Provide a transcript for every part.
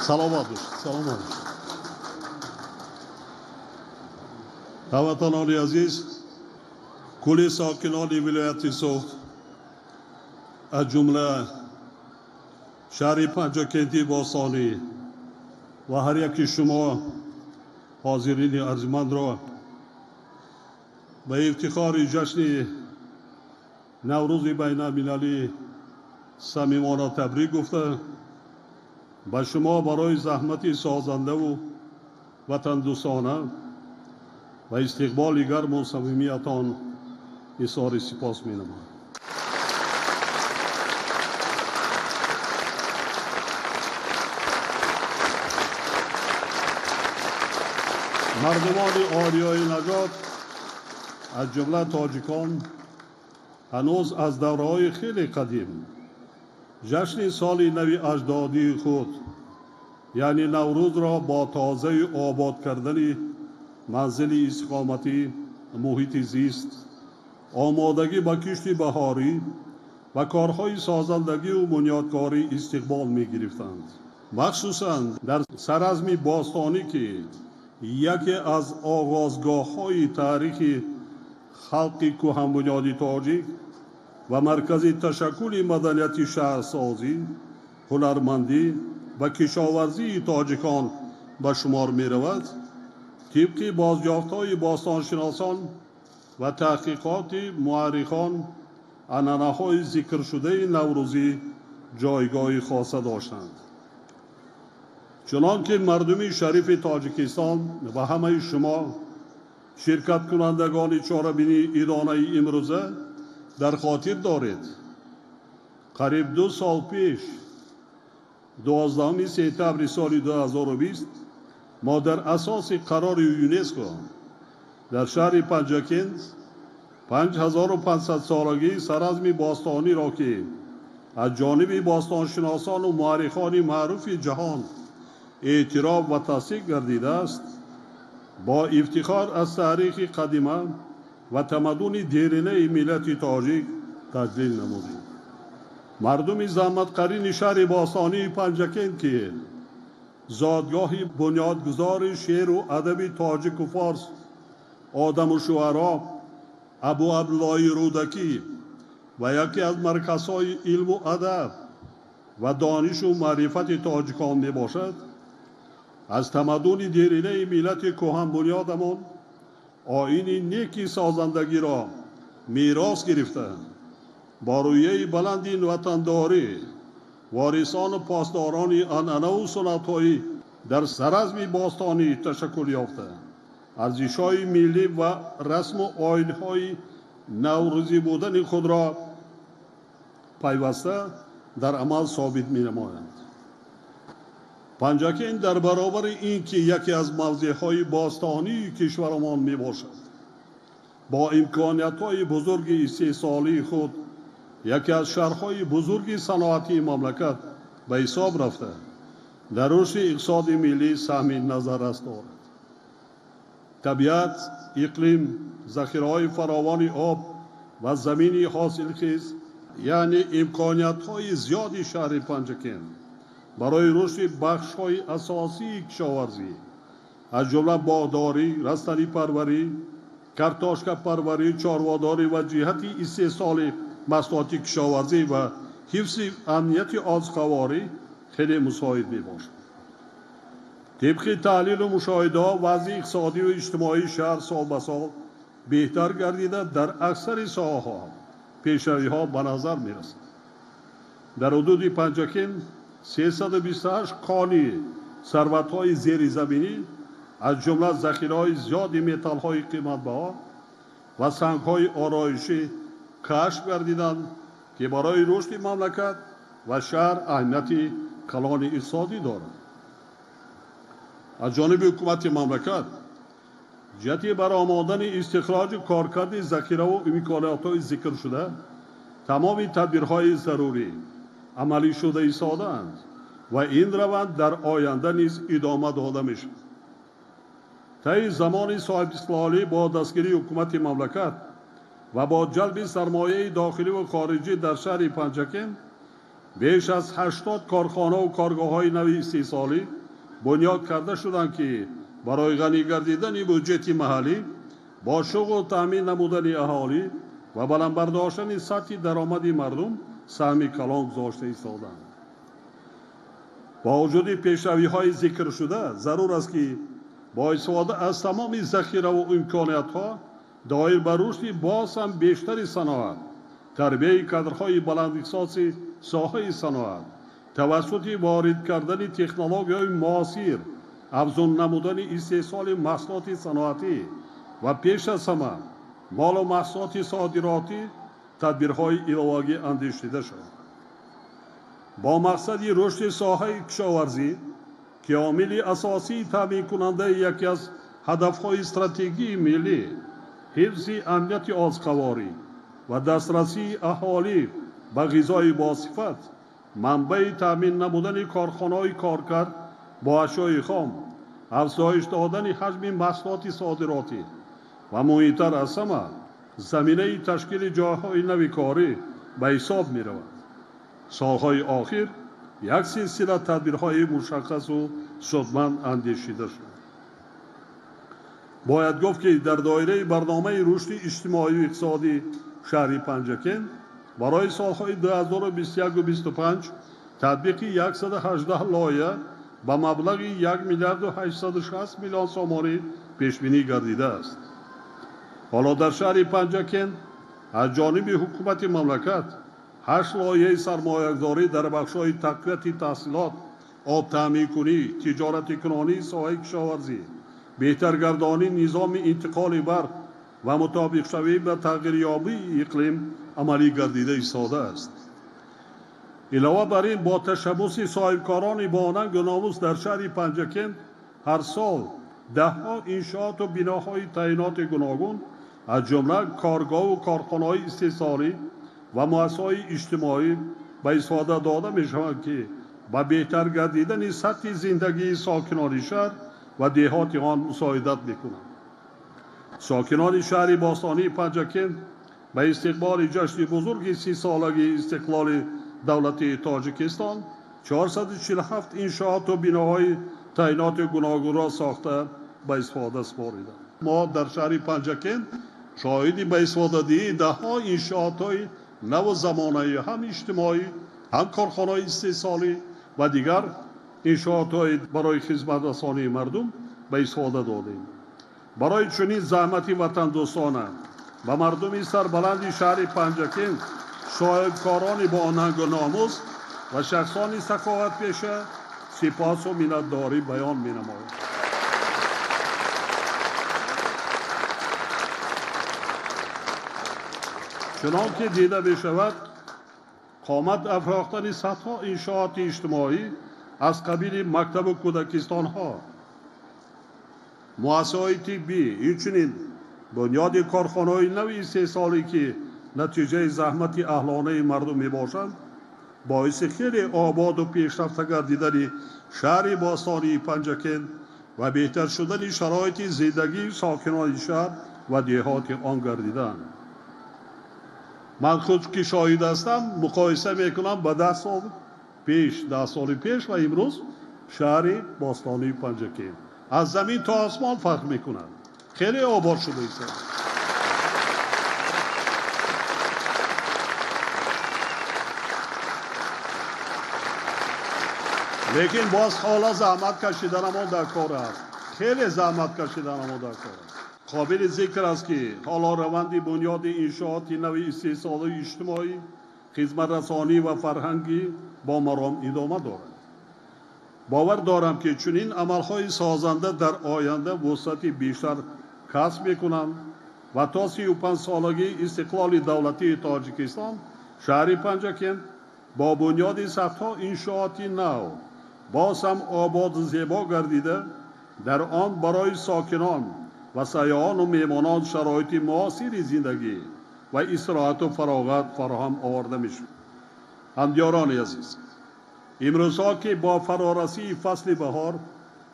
Саломат бошед, саломат бошед. Ҳамватанони азиз, кулли сокинони вилояти Суғд, аз ҷумла шаҳри Панҷакенти бостонӣ ва ҳар яки шумо ҳозирини арзимандро ба ифтихори ҷашни Наврӯзи байналмилалӣ самимона табрик гуфта, ба шумо барои заҳмати созандаву ватандӯстона ва истиқболи гарму самимиятон изҳори сипос менамоям. Мардумони ориёи наҷот, аз ҷумла тоҷикон, ҳанӯз аз давраҳои хеле қадим ҷашни соли нави аҷдодии худ, яъне Наврӯзро бо тозаю обод кардани манзили истиқоматӣ, муҳити зист, омодагӣ ба кишти баҳорӣ ва корҳои созандагию бунёдкорӣ истиқбол мегирифтанд. Махсусан дар саразми бостонӣ, ки яке аз оғозгоҳҳои таърихи халқи кӯҳанбунёди тоҷик ва маркази ташаккули маданияти шаҳрсозӣ, ҳунармандӣ ва кишоварзии тоҷикон ба шумор меравад, тибқи бозёфтҳои бостоншиносон ва таҳқиқоти муаррихон, анъанаҳои зикршудаи наврӯзӣ ҷойгоҳи хоса доштанд. Чунон ки мардуми шарифи Тоҷикистон ва ҳамаи шумо ширкаткунандагони чорабинии идонаи имрӯза дар хотир доред, қариб 2 сол пеш, 12 сентябри соли 2020, мо дар асоси қарори ЮНЕСКО дар шаҳри Панҷакент 5500 солагии саразми бостониро, ки аз ҷониби бостоншиносону муаррихони маъруфи ҷаҳон эътироф ва тасдиқ гардидааст, бо ифтихор аз таърихи қадима ва тамаддуни деринаи миллати тоҷик таҷлил намудем. Мардуми заҳматқарини шаҳри бостонии Панҷакент, ки зодгоҳи бунёдгузори шеъру адаби тоҷику форс, одаму шуаро Абу Абдуллоҳи Рӯдакӣ ва яке аз марказҳои илму адаб ва донишу маърифати тоҷикон мебошад, аз тамаддуни деринаи миллати кӯҳанбунёдамон оини неки созандагиро мерос гирифта, бо рӯяи баланди ватандорӣ, ворисону посдорони анъанаву суннатҳои дар саразми бостонӣ ташаккул ёфта, арзишҳои миллӣ ва расму оинҳои наврӯзӣ будани худро пайваста дар амал собит менамоянд. Панҷакент дар баробари ин ки яке аз мавзеъҳои бостонии кишварамон мебошад, бо имкониятҳои бузурги истеҳсолии худ яке аз шаҳрҳои бузурги саноатии мамлакат ба ҳисоб рафта, дар рушди иқтисоди миллӣ саҳми назаррас дорад. Табиат, иқлим, захираҳои фаровони об ва замини ҳосилхез, яъне имкониятҳои зиёди шаҳри Панҷакент барои рушди бахшҳои асосии кишоварзӣ, аз ҷумла боғдорӣ, растанипарварӣ, картошкапарварӣ, чорводорӣ ва ҷиҳати истеҳсоли маҳсулоти кишоварзӣ ва ҳифзи амнияти озуқаворӣ хеле мусоид мебошад. Тибқи таҳлилу мушоҳидаҳо, вазъи иқтисодию иҷтимоии шаҳр сол ба сол беҳтар гардида, дар аксари соҳаҳо пешравиҳо ба назар мерасад. Дар ҳудуди Панҷакент 328 кони сарватҳои зеризаминӣ, аз ҷумла захираҳои зиёди металлҳои қиматбаҳо ва сангҳои ороишӣ кашф гардиданд, ки барои рушди мамлакат ва шаҳр аҳамияти калони иқтисодӣ дорад. Аз ҷониби ҳукумати мамлакат ҷиҳати баромадани истихроҷу коркарди захираву имкониятҳои зикршуда тамоми тадбирҳои зарурӣ амалӣ шуда истодаанд ва ин раванд дар оянда низ идома дода мешавад. Таи замони соҳибистиқлолӣ бо дастгирии ҳукумати мамлакат ва бо ҷалби сармояи дохиливу хориҷӣ дар шаҳри Панҷакент беш аз 80 корхонаву коргоҳҳои нави истеҳсолӣ бунёд карда шуданд, ки барои ғанӣ гардидани буҷети маҳаллӣ, бо шуғлу таъмин намудани аҳолӣ ва баланд бардоштани сатҳи даромади мардум саҳми калон гузошта истоданд. Бо вуҷуди пешравиҳои зикршуда, зарур аст, ки бо истифода аз тамоми захираву имкониятҳо доир ба рушди боз ҳам бештари саноат, тарбияи кадрҳои баландихтисоси соҳаи саноат, тавассути ворид кардани технологияҳои муосир, афзун намудани истеҳсоли маҳсулоти саноатӣ ва пеш аз ҳама молу маҳсулоти содиротӣ тадбирҳои иловагӣ андешида шавад. Бо мақсади рушди соҳаи кишоварзӣ, ки омили асосии таъминкунандаи яке аз ҳадафҳои стратегии миллӣ, ҳифзи амнияти озуқаворӣ ва дастрасии аҳолӣ ба ғизои босифат, манбаи таъмин намудани корхонаҳои коркард бо ашёи хом, афзоиш додани ҳаҷми маҳсулоти содиротӣ ва муҳимтар аз ҳама заминаи ташкили ҷойҳои нави корӣ ба ҳисоб меравад. Солҳои охир як силсила тадбирҳои мушаххасу судманд андешида шуд. Бояд гуфт, ки дар доираи барномаи рушди иҷтимоию иқтисодии шаҳри Панҷакент барои солҳои 2021-25 татбиқи 118 лоиҳа ба маблағи 1 миллиарду 860 миллион сомонӣ пешбинӣ гардидааст. Ҳоло дар шаҳри Панҷакент аз ҷониби ҳукумати мамлакат 8 лоиҳаи сармоягузорӣ дар бахшҳои тақвияти таҳсилот, обтаъминкунӣ, тиҷорати кунонии соҳаи кишоварзӣ, беҳтаргардонии низоми интиқоли барқ ва мутобиқшавӣ ба тағйирёбии иқлим амалӣ гардида истодааст. Илова бар ин, бо ташаббуси соҳибкорони бонангу номус дар шаҳри Панҷакент ҳар сол даҳҳо иншооту биноҳои таъиноти гуногун, аз ҷумла коргоҳу корхонаҳои истеҳсолӣ ва муассисаҳои иҷтимоӣ ба истифода дода мешаванд, ки ба беҳтар гардидани сатҳи зиндагии сокинони шаҳр ва деҳоти он мусоидат мекунанд. Сокинони шаҳри бостонии Панҷакент ба истиқболи ҷашни бузурги 30-солагии истиқлоли давлатии Тоҷикистон 447 иншооту биноҳои таъиноти гуногунро сохта ба истифода супориданд. Мо дар шаҳри Панҷакент шоҳиди ба истифодадиҳии даҳҳо иншоотҳои наву замонаӣ, ҳам иҷтимоӣ, ҳам корхонаҳои истеҳсолӣ ва дигар иншоотҳои барои хизматрасонии мардум ба истифода додем. Барои чунин заҳмати ватандӯстона ба мардуми сарбаланди шаҳри Панҷакент, соҳибкорони бонангу номус ва шахсони саховатпеша сипосу миннатдорӣ баён менамоям. Чунон ки дида мешавад, қомат афрохтани садҳо иншооти иҷтимоӣ аз қабили мактабу кӯдакистонҳо, муассисаҳои тиббӣ, инчунин бунёди корхонаҳои нави истеҳсолӣ, ки натиҷаи заҳмати аҳлонаи мардум мебошанд, боиси хеле ободу пешрафта гардидани шаҳри бостонии Панҷакент ва беҳтар шудани шароити зиндагии сокинони шаҳр ва деҳоти он гардиданд. Ман худ ки шоҳид ҳастам, муқоиса мекунам ба 10 сол пеш, 10 соли пеш ва имрӯз шаҳри бостонии Панҷакент аз замин то осмон фарқ мекунад. Хеле обод шуда истодааст. Лекин боз ҳоло заҳмат кашиданамон дар кор аст. Хеле заҳмат кашиданамон дар кор аст. Қобили зикр аст, ки ҳоло раванди бунёди иншооти нави истеҳсолии иҷтимоӣ, хизматрасонӣ ва фарҳангӣ бо маром идома дорад. Бовар дорам, ки чунин амалҳои созанда дар оянда вусъати бештар касб мекунанд ва то 35-солагии истиқлоли давлатии Тоҷикистон шаҳри Панҷакент бо бунёди садҳо иншооти нав боз ҳам ободу зебо гардида, дар он барои сокинон ва сайёҳону меҳмонон шароити муосири зиндагӣ ва истироҳату фароғат фароҳам оварда мешавад. Ҳамдиёрони азиз, имрӯзҳо ки бо фарорасии фасли баҳор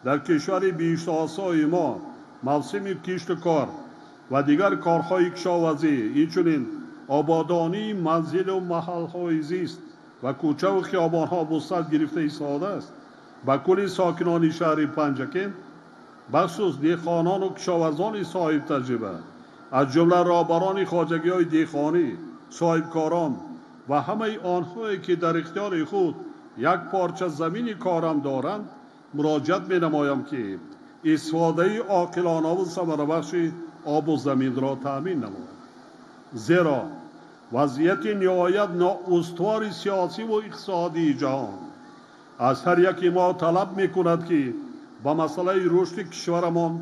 дар кишвари биҳиштосои мо мавсими кишту кор ва дигар корҳои кишоварзӣ, инчунин ободонии манзилу маҳалҳои зист ва кӯчаву хиёбонҳо вусъат гирифта истодааст, Ба кулли сокинони шаҳри Панҷакент, бахусус деҳқонону кишоварзони соҳибтаҷриба, аз ҷумла роҳбарони хоҷагиҳои деҳқонӣ, соҳибкорон ва ҳамаи онҳое ки дар ихтиёри худ як порча замини корам доранд, муроҷиат менамоям ки истифодаи оқилонаву самарабахши обу заминро таъмин намояд. Зеро вазъияти ниҳоят ноустувори сиёсиву иқтисодии ҷаҳон аз ҳар яки мо талаб мекунад ки ба масъалаи рушди кишварамон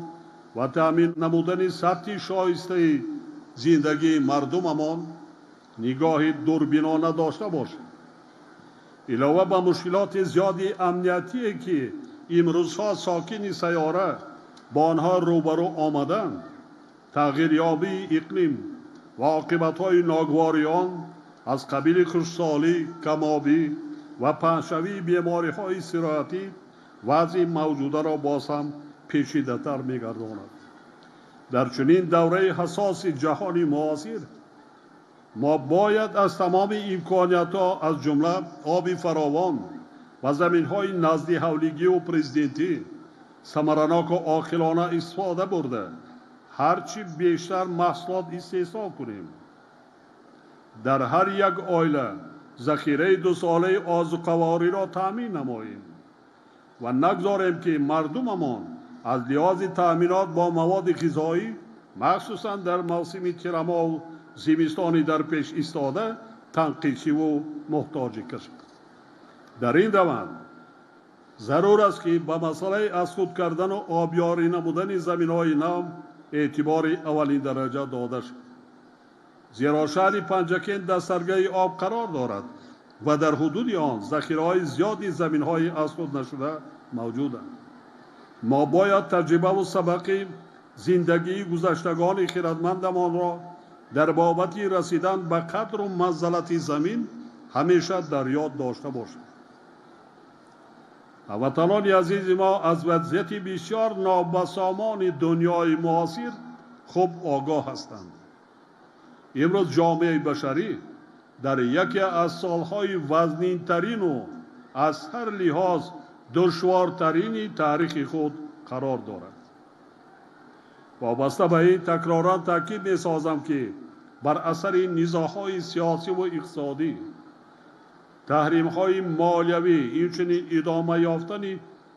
ва таъмин намудани сатҳи шоистаи зиндагии мардумамон нигоҳи дурбинона дошта бошем. Илова ба мушкилоти зиёди амниятие ки имрӯзҳо сокини сайёра бо онҳо рӯбарӯ омаданд, тағйирёбии иқлим ва оқибатҳои ногувори он аз қабили хушксолӣ, камобӣ ва паҳншавии бемориҳои сироятӣ вазъи мавҷударо боз ҳам печидатар мегардонад. Дар чунин давраи ҳассоси ҷаҳони муосир мо бояд аз тамоми имкониятҳо, аз ҷумла оби фаровон ва заминҳои назди ҳавлигиву президентӣ самараноку оқилона истифода бурда, ҳарчи бештар маҳсулот истеҳсол кунем. Дар ҳар як оила захираи дусолаи озуқавориро таъмин намоем ва нагзорем ки мардумамон аз лиҳози таъминот бо маводи ғизоӣ, махсусан дар мавсими тирамоҳу зимистони дар пеш истода, танқисиву муҳтоҷӣ кашад. Дар ин раванд зарур аст ки ба масъалаи аз худ кардану обёрӣ намудани заминҳои нав эътибори аввалин дараҷа дода шуд. Зеро шаҳри Панҷакент дар саргаи об қарор дорад ва дар ҳудуди он захираҳои зиёди заминҳои аз худ нашуда мавҷуданд. Мо бояд таҷрибаву сабақи зиндагии гузаштагони хирадмандамонро дар бобати расидан ба қадру манзалати замин ҳамеша дар ёд дошта бошем. Ҳамватанони азизи мо аз вазъияти бисёр нобасомони дунёи муосир хуб огоҳ ҳастанд. Имрӯз ҷомеаи башарӣ дар яке аз солҳои вазнинтарину аз ҳар лиҳоз душвортарини таърихи худ қарор дорад. Вобаста ба ин такроран таъкид месозам ки бар асари низоъҳои сиёсиву иқтисодӣ, таҳримҳои молиявӣ, инчунин идома ёфтани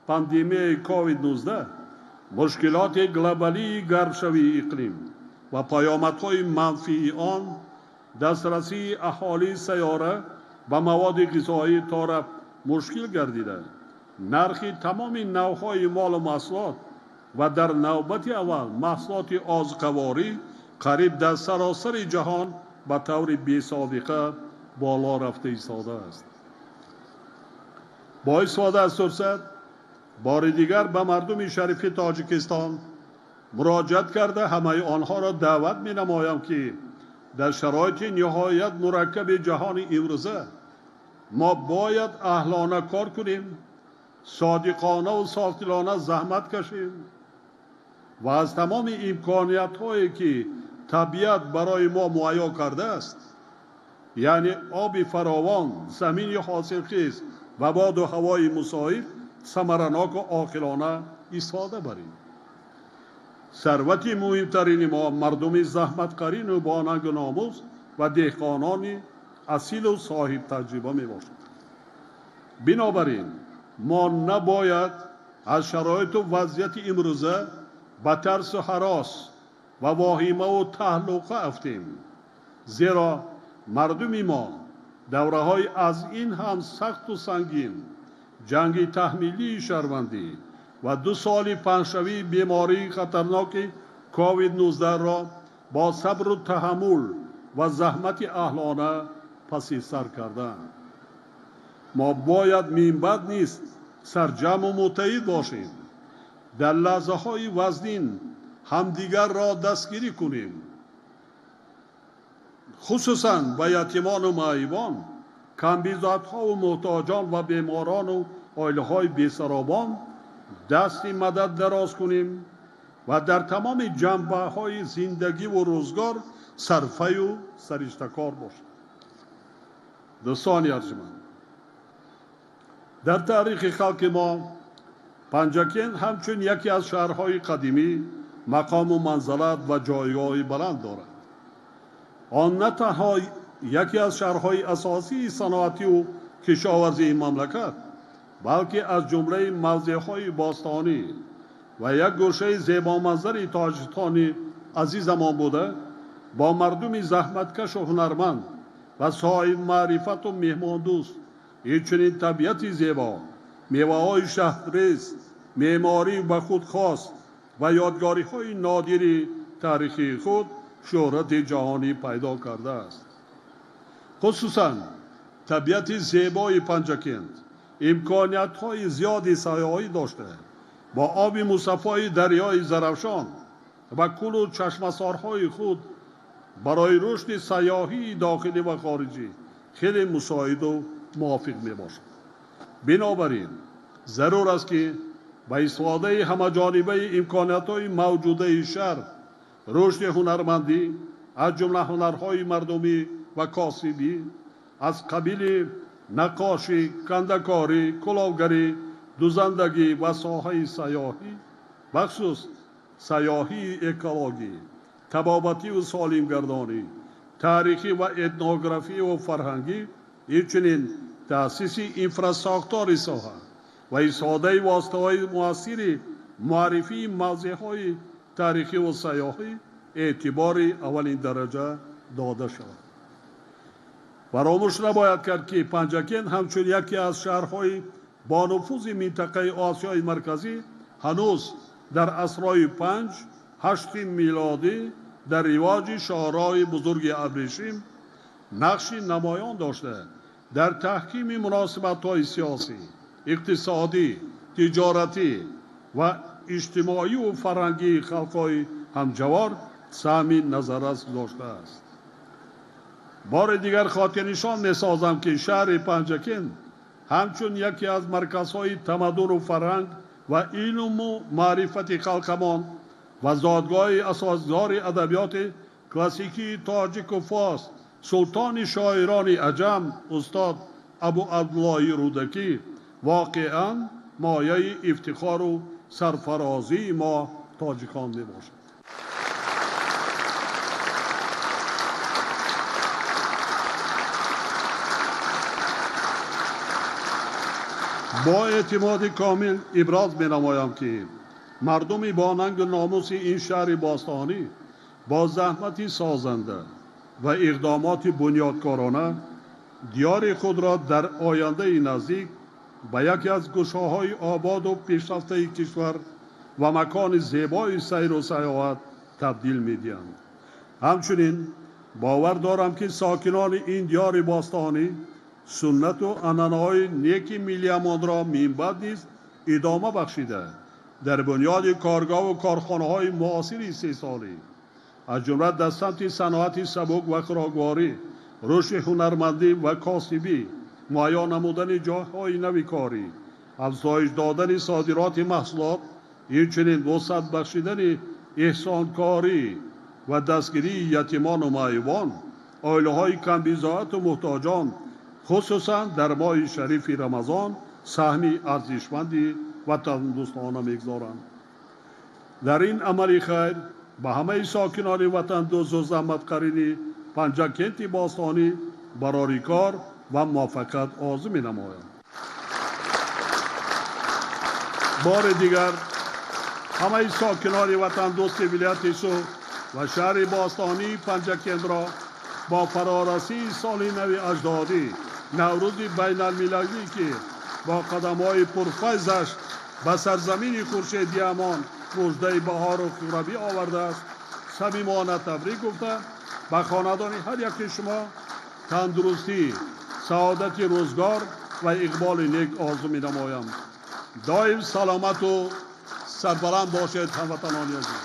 пандемияи COVID-19, мушкилоти глобалии гармшавии иқлим ва паёмадҳои манфии он, дастрасии аҳолии сайёра ба маводи ғизоӣ торафт мушкил гардида, нархи тамоми навъҳои молу маҳсулот ва дар навбати аввал маҳсулоти озуқаворӣ қариб дар саросари ҷаҳон ба таври бесобиқа боло рафта истодааст. Бо истифода аз фурсат бори дигар ба мардуми шарифи Тоҷикистон муроҷиат карда ҳамаи онҳоро даъват менамоям ки дар шароити ниҳоят мураккаби ҷаҳони имрӯза мо бояд аҳлона кор кунем, содиқонаву софдилона заҳмат кашем ва аз тамоми имкониятҳое ки табиат барои мо муҳайё кардааст, яъне оби фаровон, замини ҳосилхез ва боду ҳавои мусоид, самараноку оқилона истифода барем. Сарвати муҳимтарини мо мардуми заҳматкарину бонангу номус ва деҳқонони асилу соҳибтаҷриба мебошад. Бинобар ин мо набояд аз шароиту вазъияти имрӯза ба тарсу ҳарос ва воҳимаву таҳлуқа афтем, зеро мардуми мо давраҳои аз ин ҳам сахту сангин, ҷанги таҳмилии шаҳрвандӣ ва 2 соли паҳншавии бемории хатарноки COVID-19-ро бо сабру таҳаммул ва заҳмати аҳлона паси сар кардаанд. Мо бояд минбаъд низ сарҷамъу муттаҳид бошем, дар лаҳзаҳои вазнин ҳамдигарро дастгирӣ кунем, хусусан ба ятимону маъюбон, камбизоатҳову муҳтоҷон ва беморону оилаҳои бесаробон дасти мадад дароз кунем ва дар тамоми ҷанбаҳои зиндагиву рӯзгор сарфаю сариштакор бошем. Дӯстони арҷманд, дар таърихи халқи мо Панҷакент ҳамчун яке аз шаҳрҳои қадимӣ мақому манзалат ва ҷойгоҳи баланд дорад. Он на танҳо яке аз шаҳрҳои асосии саноативу кишоварзии мамлакат, балки аз ҷумлаи мавзеъҳои бостонӣ ва як гӯшаи зебоманзари Тоҷикистони азизамон буда, бо мардуми заҳматкашу ҳунарманд ва соҳибмаърифату меҳмондӯст, инчунин табиати зебо, меваҳои шаҳдрез, меъмории ба худ хос ва ёдгориҳои нодири таърихии худ шӯҳрати ҷаҳонӣ пайдо кардааст. Хусусан табиати зебои Панҷакент имкониятҳои зиёди сайёҳӣ дошта, бо оби мусаффои дарёи Зарафшон ва кӯлу чашмасорҳои худ барои рушди сайёҳии дохилӣ ва хориҷӣ хеле мусоиду мувофиқ мебошад. Бинобар ин зарур аст, ки ба истифодаи ҳамаҷонибаи имкониятҳои мавҷудаи шаҳр, рушди ҳунармандӣ, аз ҷумла ҳунарҳои мардумӣ ва косибӣ, аз қабили наққошӣ, кандакорӣ, куловгарӣ, дузандагӣ ва соҳаи сайёҳӣ, бахусус сайёҳии экологӣ, табобативу солимгардонӣ, таърихӣ ва этнографиву фарҳангӣ, инчунин таъсиси инфрасохтори соҳа ва истифодаи воситаҳои муассири муаррифии мавзеъҳои таърихиву сайёҳӣ эътибори аввалин дараҷа дода шавад. Фаромӯш набояд кард, ки Панҷакент ҳамчун яке аз шаҳрҳои бонуфузи минтақаи Осиёи Марказӣ ҳанӯз дар асрҳои 5-8 милодӣ дар ривоҷи шоҳроҳи бузурги Абрешим нақши намоён дошта, дар таҳкими муносибатҳои сиёсӣ, иқтисодӣ, тиҷоратӣ ва иҷтимоию фарҳангии халқҳои ҳамҷавор саҳми назаррас доштааст. Бори дигар хотирнишон месозам, ки шаҳри Панҷакент ҳамчун яке аз марказҳои тамаддуну фарҳанг ва илму маърифати халқамон ва зодгоҳи асосгузори адабиёти классикии тоҷику форс, султони шоирони аҷам устод Абу Абдуллоҳи Рӯдакӣ воқеан мояи ифтихору сарфарозии мо тоҷикон мебошад. Бо эътимоди комил иброз менамоям, ки мардуми бо нангу номуси ин шаҳри бостонӣ бо заҳмати созанда ва иқдомоти бунёдкорона диёри худро дар ояндаи наздик ба яке аз гӯшаҳои ободу пешрафтаи кишвар ва макони зебои сайру сайёҳат табдил медиҳанд. Ҳамчунин бовар дорам, ки сокинони ин диёри бостонӣ суннату анъанаҳои неки миллиамонро минбаъд низ идома бахшида, дар бунёди коргоҳу корхонаҳои муосири истеҳсолӣ, аз ҷумла дар самти саноати сабук ва хӯрокворӣ, рушди ҳунармандӣ ва косибӣ, муайян намудани ҷойҳои нави корӣ, афзоиш додани содироти маҳсулот, инчунин вусъат бахшидани эҳсонкорӣ ва дастгирии ятимону маъюбон, оилаҳои камбизоату муҳтоҷон, хусусан дар моҳи шарифи Рамазон саҳми арзишманди ватандӯстона мегузоранд. Дар ин амали хайр ба ҳамаи сокинони ватандӯсту заҳматқарини Панҷакенти бостонӣ барори кор ва муваффақият орзу менамоям. Бори дигар ҳамаи сокинони ватандӯсти вилояти Суғд ва шаҳри бостонии Панҷакентро бо фарорасии соли нави аҷдодӣ, Наврӯзи байналмилалӣ, ки бо қадамҳои пурфайзаш ба сарзамини хуршедиамон муждаи баҳору хуррамӣ овардааст, самимона табрик гуфта, ба хонадони ҳар яки шумо тандурустӣ, саодати рӯзгор ва иқболи нек орзу менамоям. Доим саломату сарбаланд бошед, ҳамватанони азиз.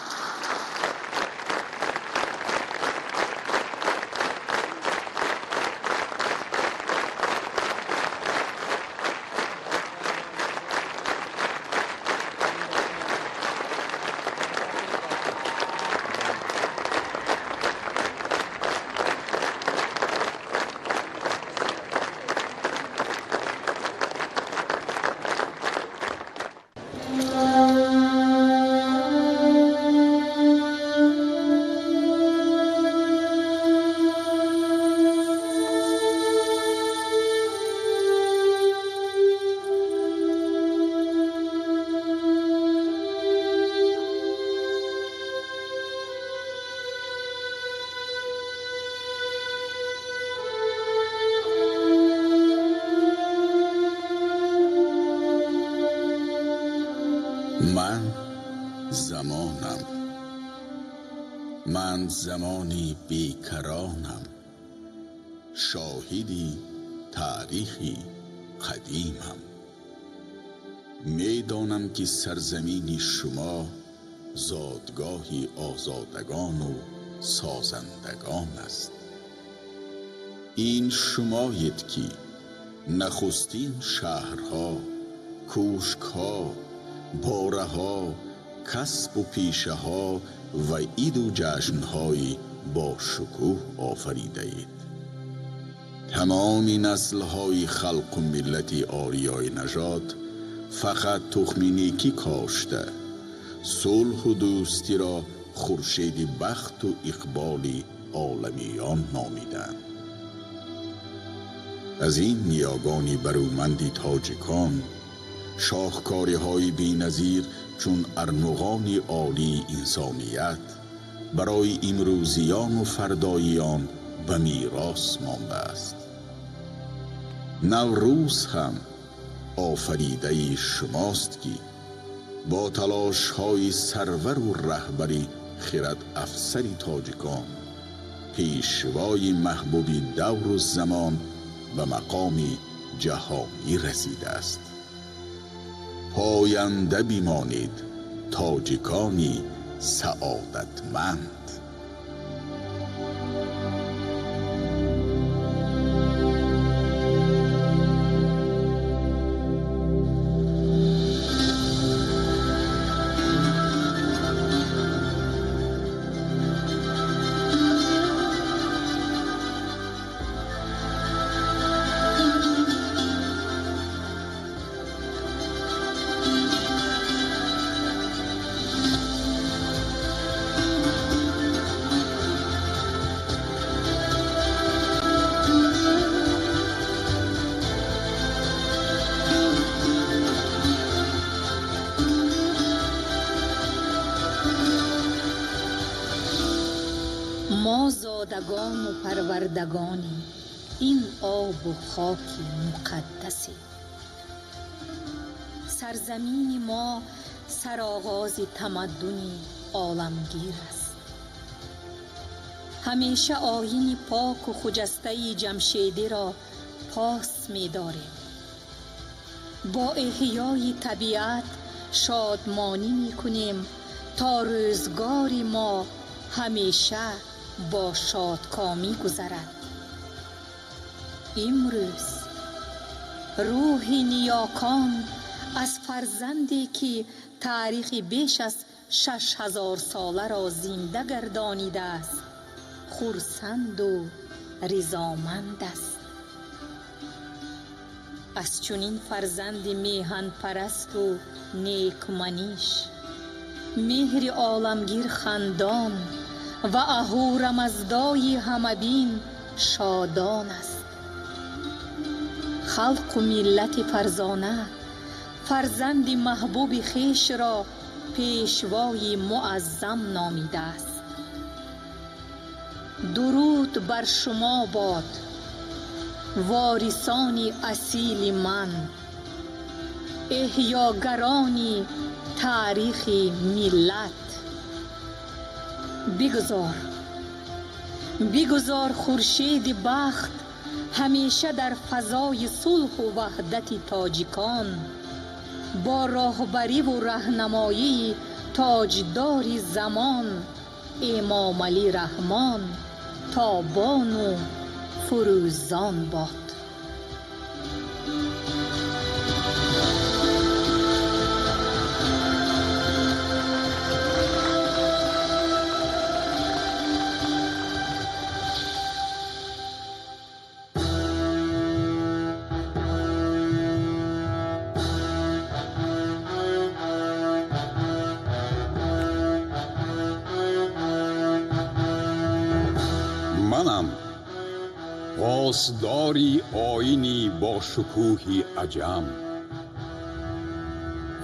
Замонам, ман замони бекаронам, шоҳиди таърихи қадимам. Медонам, ки сарзамини шумо зодгоҳи озодагону созандагон аст. Ин шумоед, ки нахустин шаҳрҳо, кӯшкҳо, бораҳо, касбу пешаҳо ва иду ҷашнҳои бошукӯҳ офаридаед. Тамоми наслҳои халқу миллати ориёи нажод фақат тухми некӣ кошта, сулҳу дӯстиро хуршеди бахту иқболи оламиён номиданд. Аз ин ниёгони барӯманди тоҷикон шоҳкориҳои беназир чун армуғони олии инсоният барои имрӯзиёну фардоиён ба мерос мондааст. Наврӯз ҳам офаридаи шумост, ки бо талошҳои сарвару раҳбари хирад афсари тоҷикон, пешвои маҳбуби давру замон, ба мақоми ҷаҳонӣ расидааст. Поянда бимонед, тоҷикони саодатманд. Мо зодагону парвардагони ин обу хоки муқаддасем. Сарзамини мо сароғози тамаддуни оламгир аст. Ҳамеша оини поку хуҷастаи ҷамшедиро пос медорем. Бо эҳёи табиат шодмонӣ мекунем, то рӯзгори мо ҳамеша бо шодкомӣ гузарад. Имрӯз рӯҳи ниёкон аз фарзанде, ки таърихи беш аз 6000-соларо зинда гардонидааст, хурсанду ризоманд аст. Аз чунин фарзанди меҳанпарасту некманиш, меҳри оламгир хандон ва аҳурамаздои ҳамабин шодон аст. Халқу миллати фарзона фарзанди маҳбуби хешро пешвои муаззам номидааст. Дуруд бар шумо бод, ворисони асили ман, эҳёгарони таърихи миллат. Бигузор, бигузор хуршеди бахт ҳамеша дар фазои сулҳу ваҳдати тоҷикон бо роҳбариву раҳнамоии тоҷдори замон Эмомалӣ Раҳмон тобону фурӯзон бод. Манам посдори оини бошукӯҳи аҷам,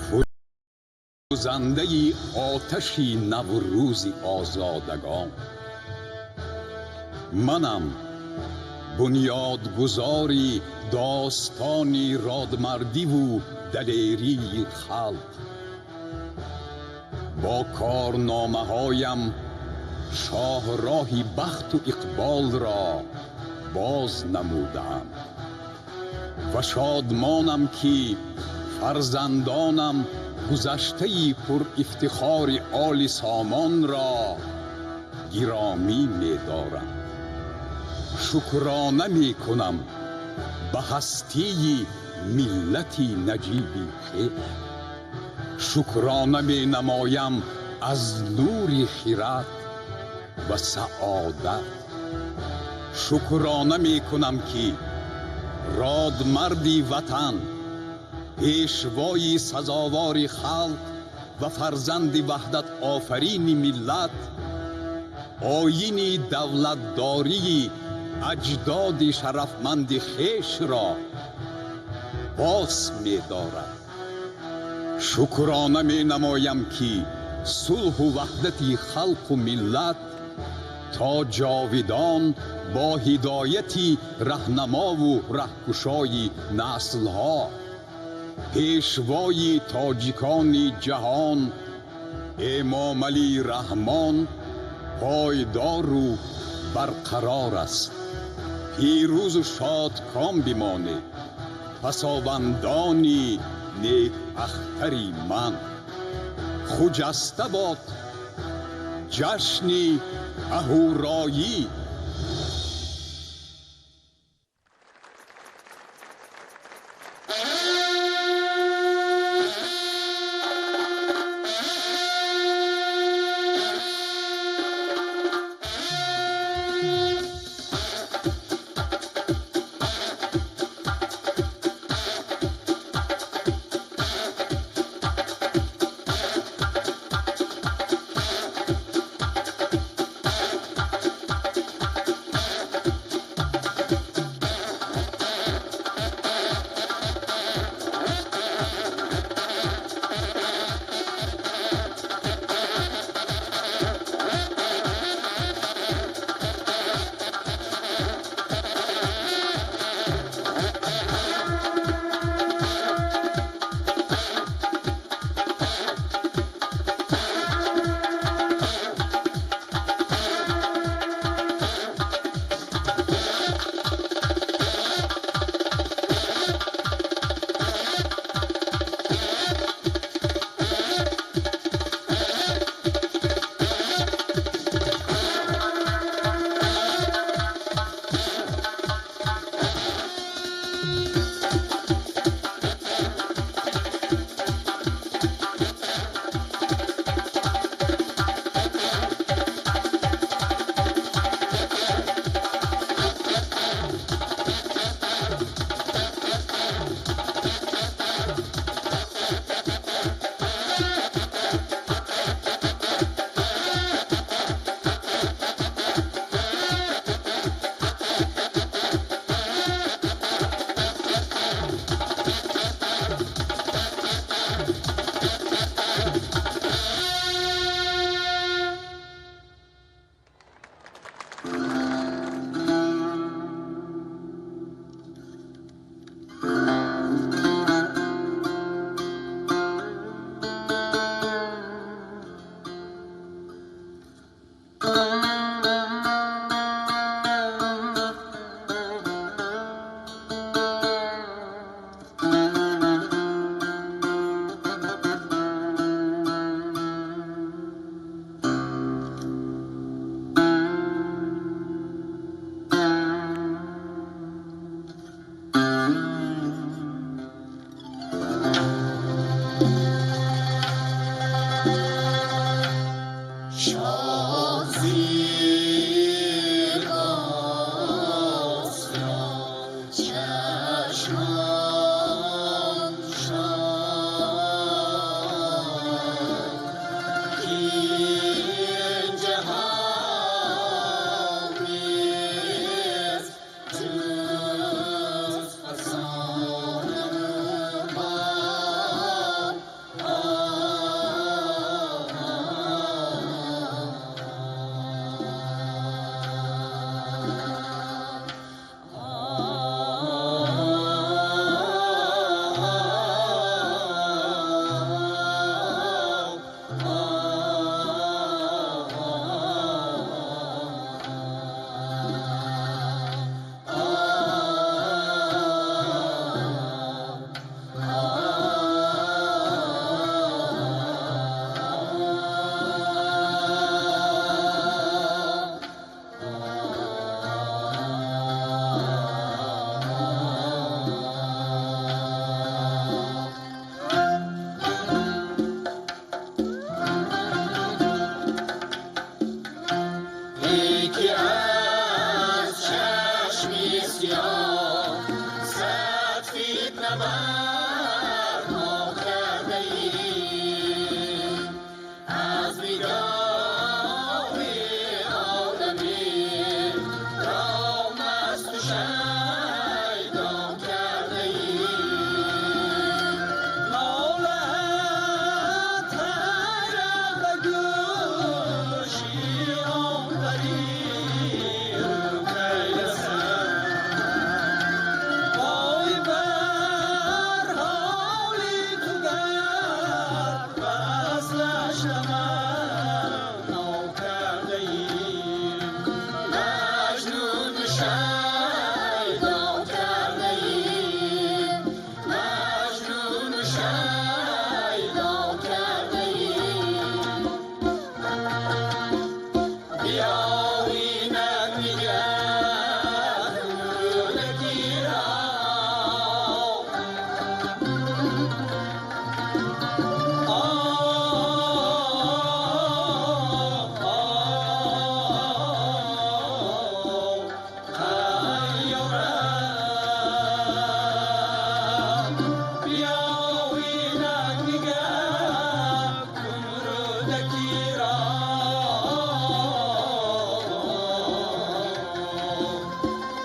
фурӯзандаи оташи наврӯзи озодагон. Манам бунёдгузори достони родмардиву далерии халқ. Бо корномаҳоям шоҳроҳи бахту иқболро боз намудаам ва шодмонам, ки фарзандонам гузаштаи пурифтихори Оли Сомонро гиромӣ медоранд. Шукрона мекунам ба ҳастии миллати наҷиби хеш. Шукрона менамоям аз нури хирад ва саодат. Шукрона мекунам, ки родмарди ватан, пешвои сазовори халқ ва фарзанди ваҳдатофарини миллат оини давлатдории аҷдоди шарафманди хешро пос медорад. Шукрона менамоям, ки сулҳу ваҳдати халқу миллат то ҷовидон бо ҳидояти раҳнамову раҳкушои наслҳо, пешвои тоҷикони ҷаҳон Эмомалӣ Раҳмон пойдору барқарор аст. Пирӯзу шодком бимонед, пасовандони некахтари ман. Хуҷаста бод ҷашни аҳуроӣ.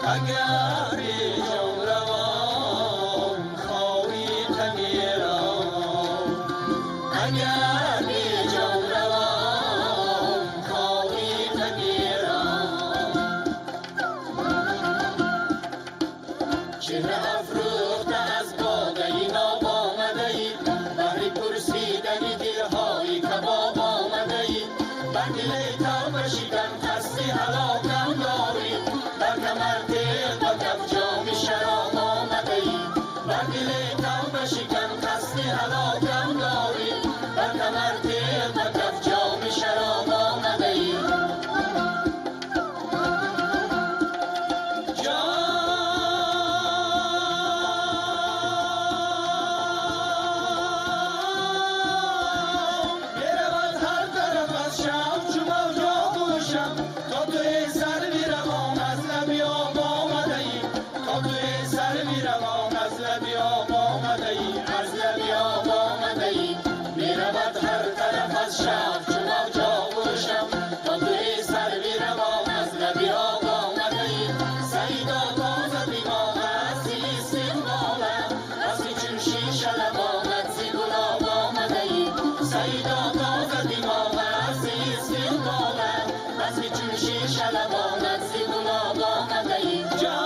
اگر جان روان خواهی تنیران، اگر جان روان خواهی تنیران. چهره افروخته از باده ناب آمده ای، بهر پرسیدن دلهای کباب آمده ای. بر دل توبه شکن قصد هلاکم داری، بر کمر تیغ و کف جام شراب آمده ای. بر دل توبه شکن قصد هلاکم داری، بر کمر تیغ و کف جام شراب آمده ای. جان برود هر طرف از شب چو موج آغوشم، تا توی سروی روان از لب آب آمده ای. تا توی سروی روان از لب آب آمده ای، از لب آب آمده ای. میرود هر طرف از شب چو موج آغوشم، تا توی سروی روان از لب آب آمده ای. سیدا تازه دماغ است استقبالم، بسی چون شیشه لبانت ز گلاب آمده ای. سیدا تازه دماغ است استقبالم، بسی چون شیشه لبانت ز گلاب آمده ای. جان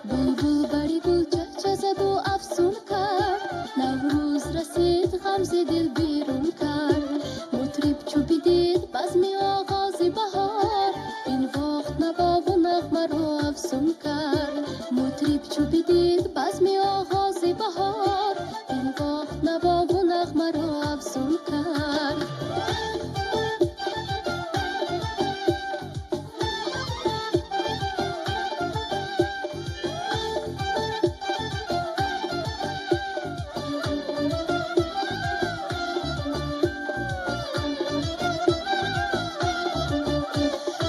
Булбул бари гул чахча заду афсун кард, Наврӯз расид ғамзи дил берун кард. Мутриб чу бидид базми оғози баҳор, бинвохт навову нағмаро афсун кард. Мутриб чу бидид базми оғози баҳор, бинвохт навову нағмаро афсун кард.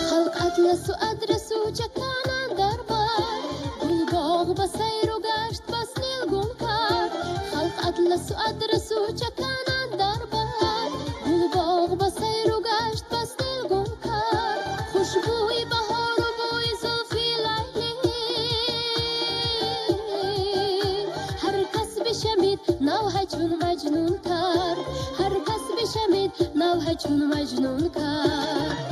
Халқ атласу адрасу чакананд дар бар, гулбоғ ба сайру гашт бас нилгун кард. Халқ атласу адрасу чакананд дар бар, гулбоғ ба сайру гашт бас нилгун кард. Хушбӯи баҳору бӯи зулфи Лайлӣ, ҳар кас бишамид навҳа чун маҷнун кард. Ҳар кас бишамид навҳа чун маҷнун кард.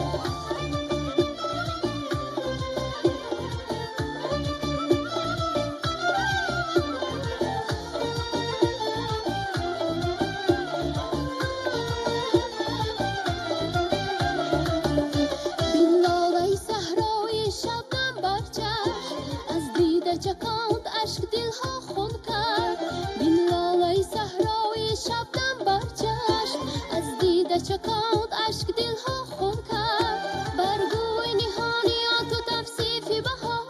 Бин лолаи саҳрои шабнам бар чашм, аз дида чаконд ашк дилҳо хун кард. Бин лолаи саҳрои шабнам бар чашм, аз дида чаконд ашк дилҳо хун кард. Баргӯи ниҳони он ту тавсифи баҳор,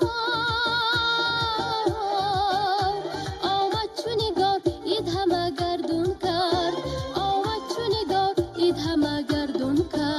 омад чу нигор ид ҳама гардун кард. Омад чу нигор ид ҳама гардун кард.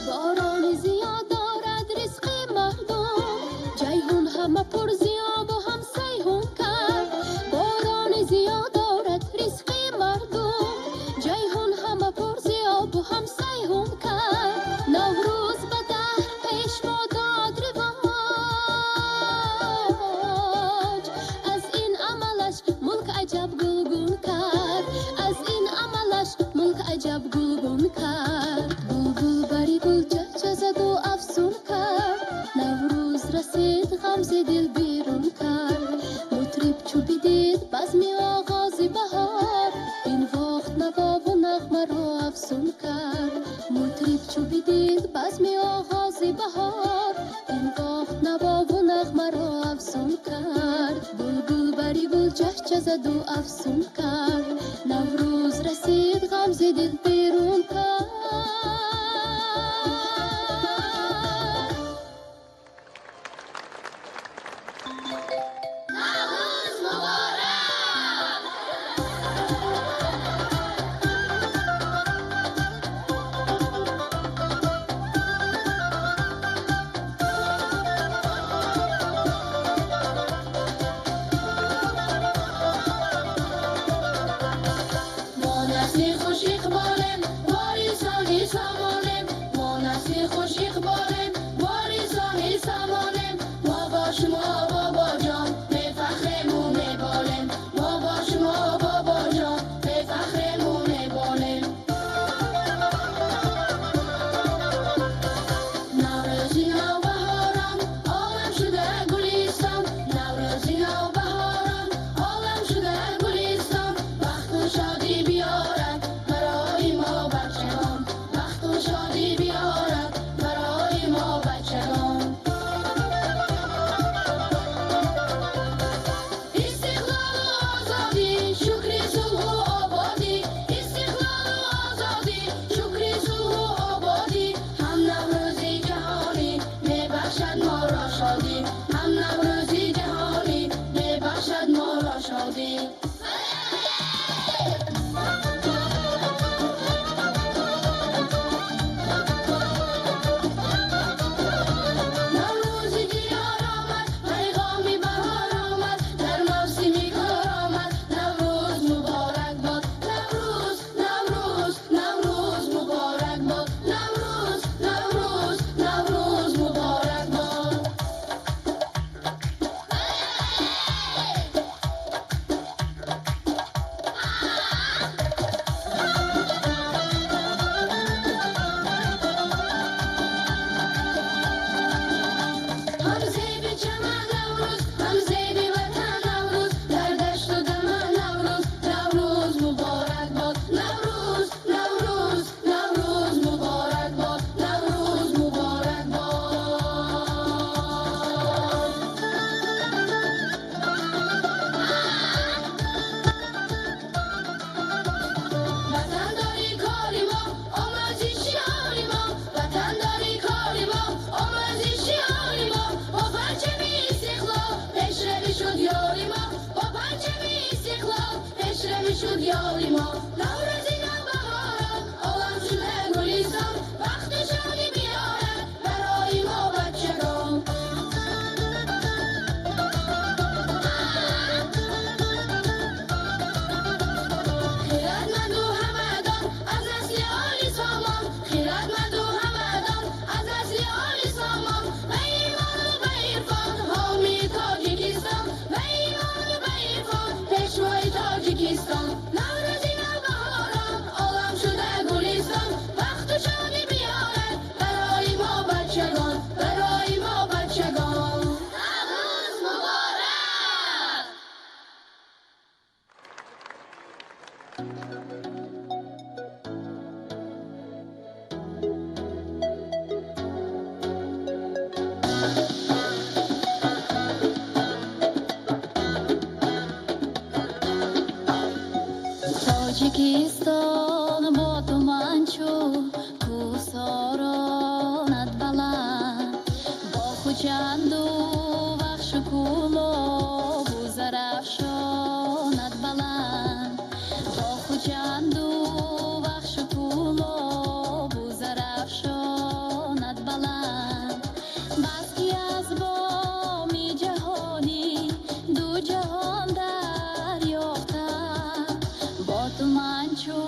Борони зиёд дорад ризқи мардум, Ҷайҳун ҳама пур зиёбу ҳам сайҳун кард. Борони зиёд дорад ризқи мардум, Ҷайҳун ҳама пур зиёбу ҳам сайҳун кард. Наврӯз ба даҳр пеш мо дод ривоҷ, аз ин амалаш мулк аҷаб гулгун кард. Аз ин амалаш мулк аҷаб гулгун кард. Булбул афсун кард. Мутриб чу бидид базми оғози баҳор, бинвохт навову нағмаро афсун кард. Булбул бари гул чахча заду афсун кард. Наврӯз расид, ғам зи дил берун кард. Наврӯз муборак! Мо насли хуш иқболем, ворисони самонем. Мо насли хуш иқболем, ворисони самонем. Мо бо шумо, бобоҷон, мефахрему меболем. Мо бо шумо, бобоҷон, мефахрему меболем. Наврӯзи навбаҳорам, олам шуда гулистон. Наврӯзи навбаҳорам, олам шуда гулистон. Бахту шодӣ биёрад барои мо бачагон. Бахту шодӣ биёрад барои мо бачагон. Истиқлолу озодӣ, шукри сулҳу ободӣ. Истиқлолу озодӣ, шукри сулҳу ободӣ. Ҳам Наврӯзи ҷаҳонӣ мебахшад моро шодӣ. Ҳам Наврӯзи ҷаҳонӣ мебахшад моро шодӣ. Наврӯзи диёр омад, пайғоми баҳор омад, дар мавсими кор омад. Наврӯз муборак бод. Наврӯз, Наврӯз, Наврӯз муборак бод. Наврӯз, Наврӯз, Наврӯз муборак бод. Ҳам зеби чаман Наврӯз, ҳам зеби ватан Наврӯз, дар дашту даман Наврӯз, Наврӯз муборак бод. Наврӯз, Наврӯз, Наврӯз муборак бод. Наврӯз муборак бод. Ватандорӣ кори мо, омӯзи шиори мо. Ватандорӣ кори мо, омӯзи шиори мо. Бо парчами истиқлол пешравӣ шуд ёри мо. Бо парчами истиқлол пешравӣ шуд ёри мо. Наврӯзи навбаҳорон, олам шуда гулистон. Бахту шодӣ биёрад барои мо бачагон. Хирадманду ҳамадон, аз насли оли сомон. Хирадманду ҳамадон, аз насли оли сомон. Ба имону ба ирфон ҳомии Тоҷикистон. Ба имону ба ирфон пешвои Тоҷикистон. Наврӯзи навбаҳорон, олам шуда гулистон. Бахту шодӣ биёрад барои мо бачагон. Барои мо бачагон. Наврӯз муборак! Тоҷикистон бо ту ман чу кӯҳсоронат баланд, бо Хуҷанду Вахшу Кӯлобу Зарафшонат баланд, бо Хуҷанду Вахшу Кӯлобу Зарафшонат баланд. Бас ки аз боми ҷаҳонӣ ду ҷаҳон дарёфта, бо ту ман чу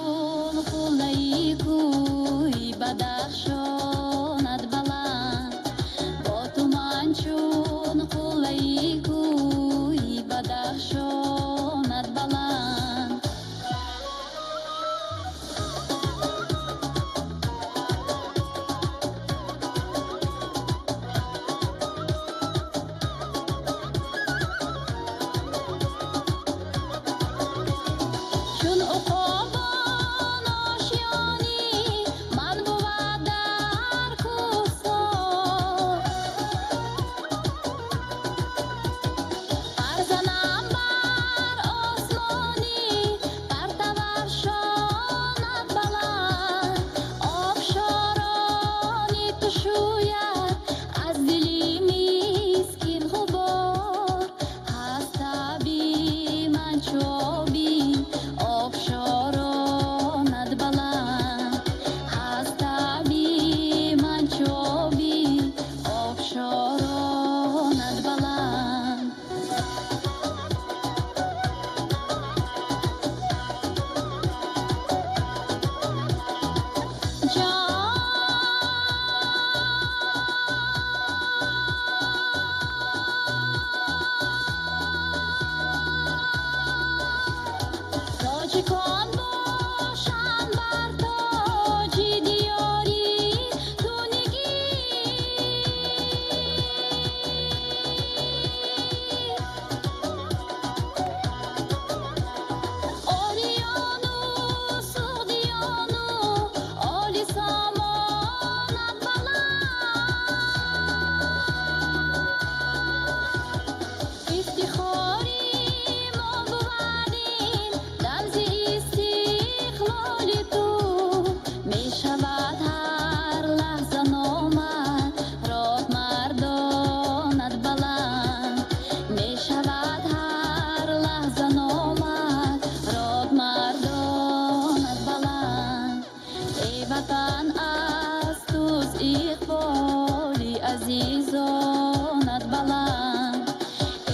Ватан аз туст иқболи азизонат баланд.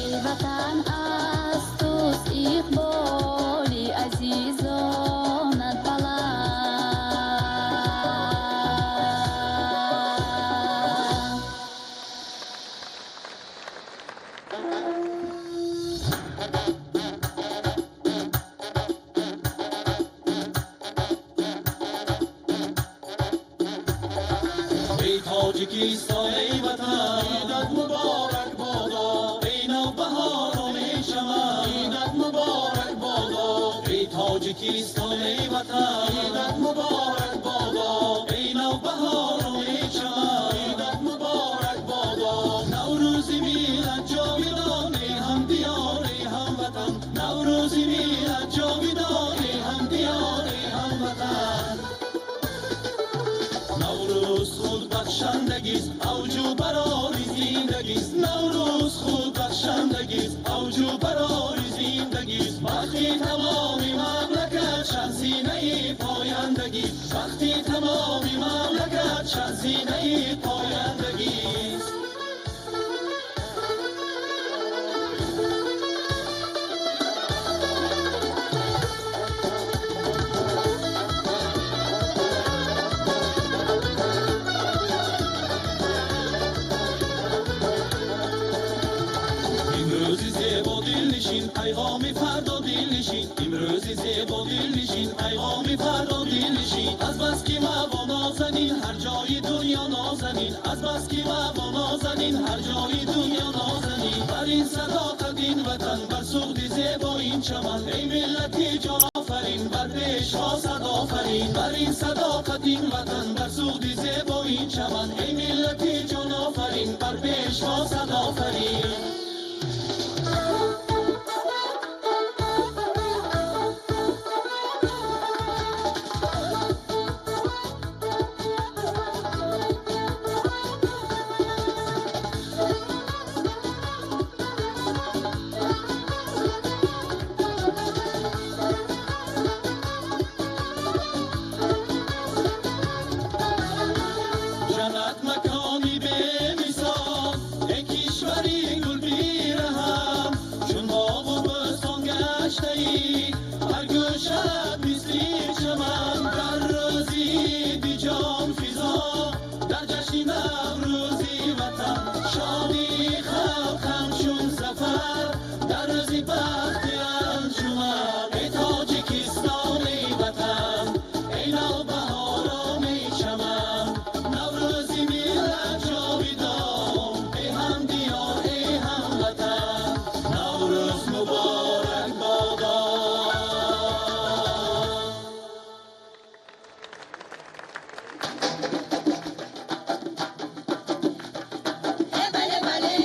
Эй Ватан аз туст иқболи азизонат баланд. Эй Тоҷикистон, эй Ватан, Идат муборак бодо. Эй навбаҳорон, эй чаман, Идат муборак бодо. Эй Тоҷикистон, эй Ватан, Идат муборак бодо. Эй навбаҳорон, эй чаман, Идат муборак бодо. Наврӯзи миллат ҷовидон, эй ҳамдиёр, эй ҳамватан. Наврӯзи миллат ҷовидон, эй ҳамдиёр, эй ҳамватан. Наврӯз худ бахшандагист, авҷу барори зиндагист. Наврӯз худ бахшандагист, авҷу барори зиндагист. Бахти тамоми мамлакат шаҳзинаи пояндагист. Бахти тамоми мамлакат шаҳзинаи пояндагист. Имрӯзи зебо дилнишин, пайғоми фардо дилнишин. Имрӯзи зебо дилнишин, пайғоми фардо дилнишин. Аз бас ки маво нозанин, ҳар ҷои дунё нозанин. Аз бас ки маво нозанин, ҳар ҷои дунё нозанин. Бар ин садоқат ин ватан, бар суғди зебо ин чаман. Эй миллати ҷонофарин, бар пешво садофарин. Бар ин садоқат ин ватан, бар суғди зебо ин чаман. Эй миллати ҷонофарин, бар пешво садофарин. Ҷаннат макони бемисол, эй кишвари гулбираҳам. Чун боғу бӯстон гаштаӣ, ҳар гӯшат мисли чаман. Дар рӯзи иди ҷонфизо, дар ҷашни Наврӯзи Ватан, шодии халқ ҳамчун зафар, дар рӯзи бахти анҷуман. Эй Тоҷикистон, эй Ватан, эй навбаҳорон, эй чаман. Наврӯзи миллат ҷовидон, эй ҳамдиёр, эй ҳамватан. Наврӯз муборак бодо. Бале, бале.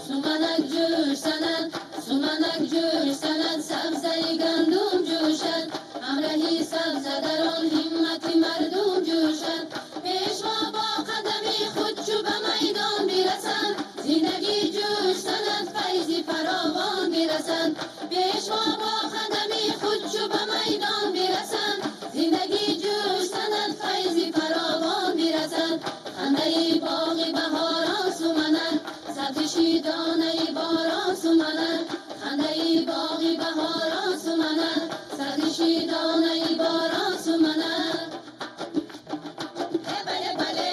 Суманак ҷӯш занад, суманак ҷӯш занад, сабзаи гандум ҷӯшад. Ҳамраҳи сабза дар он ҳиммати мардум ҷӯшад. Пешво бо қадами худ чу ба майдон бирасанд, зиндагӣ ҷӯш занад, файзи фаровон бирасанд. Пешво бо қадами худ чу ба майдон бирасанд, зиндагӣ ҷӯш занад, файзи фаровон бирасанд. Хандаи боғи баҳорон суманак, сабзиши донаи борон суманак. Хандаи боғи баҳорон суманак, сабзиши донаи борон суманак. Бале, бале.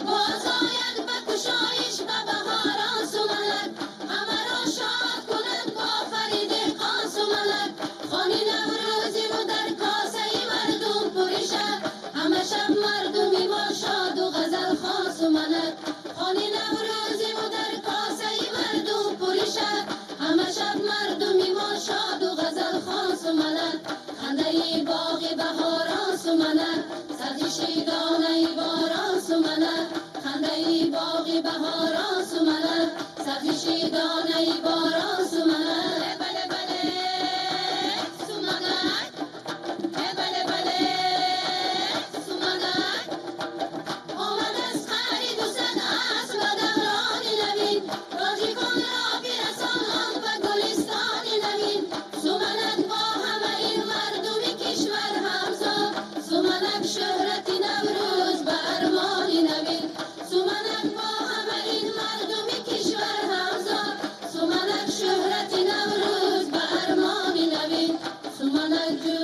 Боз ояд ба кушоиш ба баҳорон суманак, ҳамаро шод кунад бо фари деҳқон суманак. Хони наврӯзиву дар косаи мардум пуришад, ҳама шаб мардуми мо шоду ғазалхон суманак. Хони наврӯзиву дар косаи мардум пуришад, ҳама шаб мардуми мо шоду ғазалхон суманак. Хандаи боғи баҳорон суманак, сабзиши донаи борон суманак. Хандаи боғи баҳорон суманак, сабзиши донаи борон суманак. Бале, бале, суманак. Бале, бале, суманак. Омад аз қаъри дусад аср ба даврони навин, тоҷиконро бирасон он ба гулистони навин. Суманак бо ҳама ин мардум.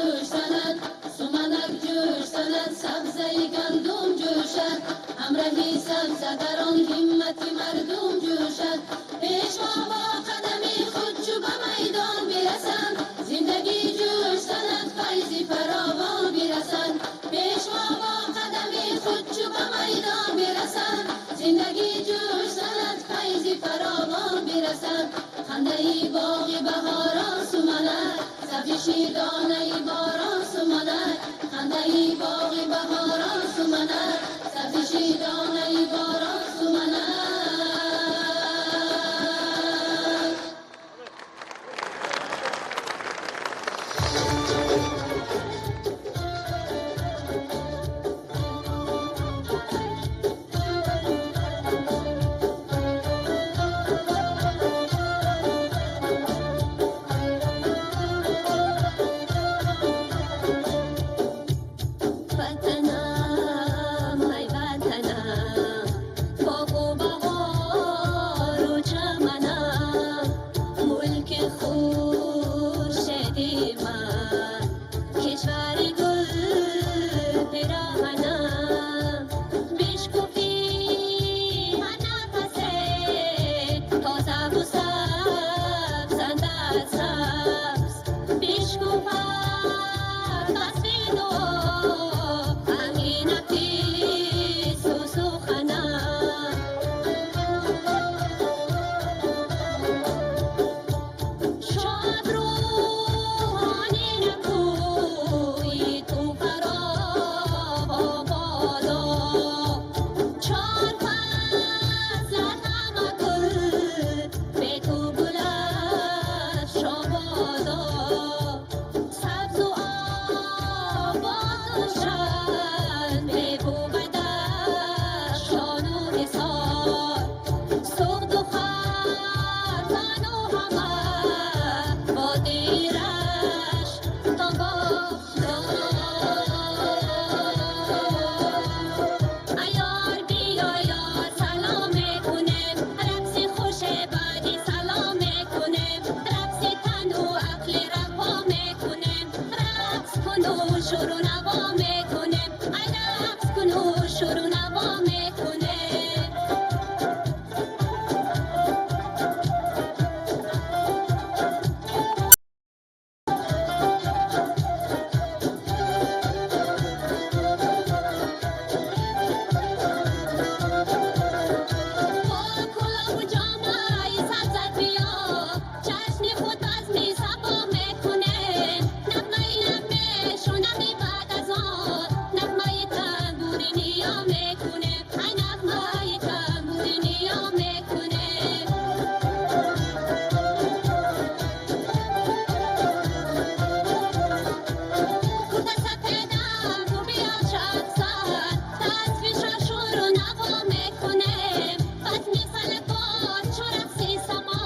Ҷӯш занад, суманак ҷӯш занад, сабзаи гандум ҷӯшад, ҳамраҳи сабза дар он ҳиммати мардум ҷӯшад. Пешво бо қадами худ чу ба майдон бирасанд, зиндагӣ ҷӯш занад, файзи фаровон бирасанд. Пешво бо қадами худ чу ба майдон бирасанд, зиндагӣ ҷӯш занад, файзи фаровон бирасанд. Хандаи боғи баҳорон суманак, сабзиши донаи борон суманак. Хандаи боғи баҳорон суманак, сабзиши донаи борон суманак. Ватанам, ай ватанам, боғу баҳору чаманам, мулки хуршеди ман, кишвари гул пироҳанам. Бишкуфи ҳар нафасе, тозаву сабз андар сабз, бишкуфад васфи дуо, ангина пису суханам. Шод рӯҳони накӯи ту фароҳободо, чор фаслат ҳама гул, бе ту гулат шободо. Сабзу обод гулшан, бебу бадахшону ҳисор, суғду хатлону ҳама водии Рашт то Бохтор. Аёр биё ёр, салом мекунем, рақси хуше баъди салом мекунем, рақси тану ақли рапо мекунем, рақс куну шуру наво мекунем, ай рақс куну шуру наво мекунем. Бо кулоҳу ҷомаи сабзат биё, чашми худ базми сабо мекунем, нағмаи лаб мешунавӣ баъд аз он, нағмаи танбури ниё мекунем, ай нағмаи танбури ниё мекунем. Курта сафедам ту биё шабсар, тасвиша шуру наво мекунем, базми фалакот чу рақси само,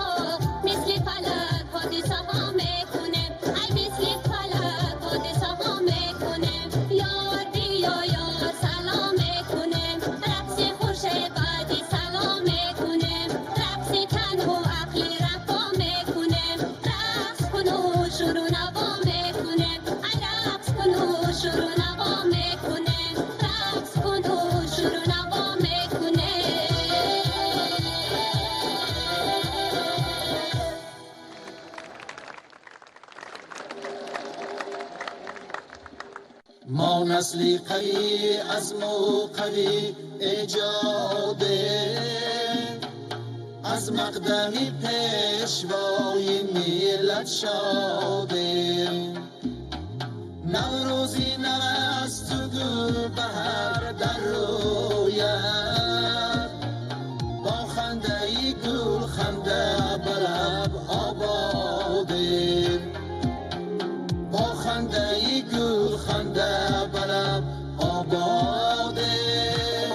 мисли фалак ҳодисаҳо мекунем, ай мисли фалак ҳодисаҳо мекунем. Ёр биё ёр, салом мекунем, рақси хуше баъди салом мекунем, рақси тану ақли рапо мекунем, рақс куну шуру наво мекунем, ай рақс куну шуру наво мекунем, рақс куну шуру наво мекунем. Мо насли қавӣ, азму қавӣ эҷоде, аз мақдами пешвои миллат шодем. Наврӯзи нав асту гулбаҳар дар рӯяд, бо хандаи гул ханда ба лаб ободем, бо хандаи гул ханда ба лаб ободем.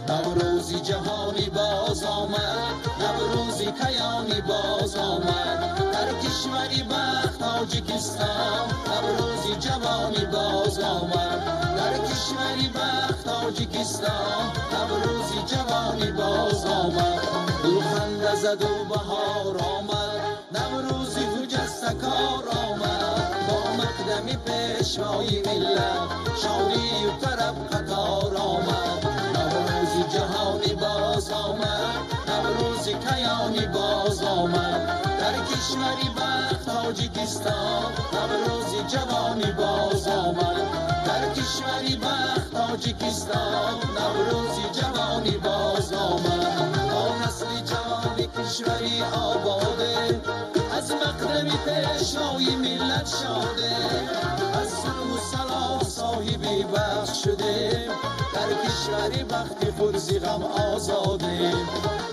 Наврӯзи ҷаҳонӣ боз омад, Наврӯзи каёнӣ боз омад, дар кишвари бахт Тоҷикистон Наврӯзи ҷавонӣ боз омад, дар кишвари бахт Тоҷикистон Наврӯзи ҷавонӣ боз омад. Гулханда заду баҳор омад, Наврӯзи хуҷастакор омад, бо мақдам مقدمی پیشوای ملت شادی و طرب قطار آمد نوروز جهانی باز آمد نوروز کیانی باز آمد در کشوری بخت تاجیکستان نوروز جوانی باز آمد در کشوری بخت تاجیکستان نوروز جوانی باز آمد با نسل جوان کشوری آباده از مقدمی پیشوای ملت شاده از صلح و صلاح صاحبی بخت شده در کشوری بخت خود ز غم آزاده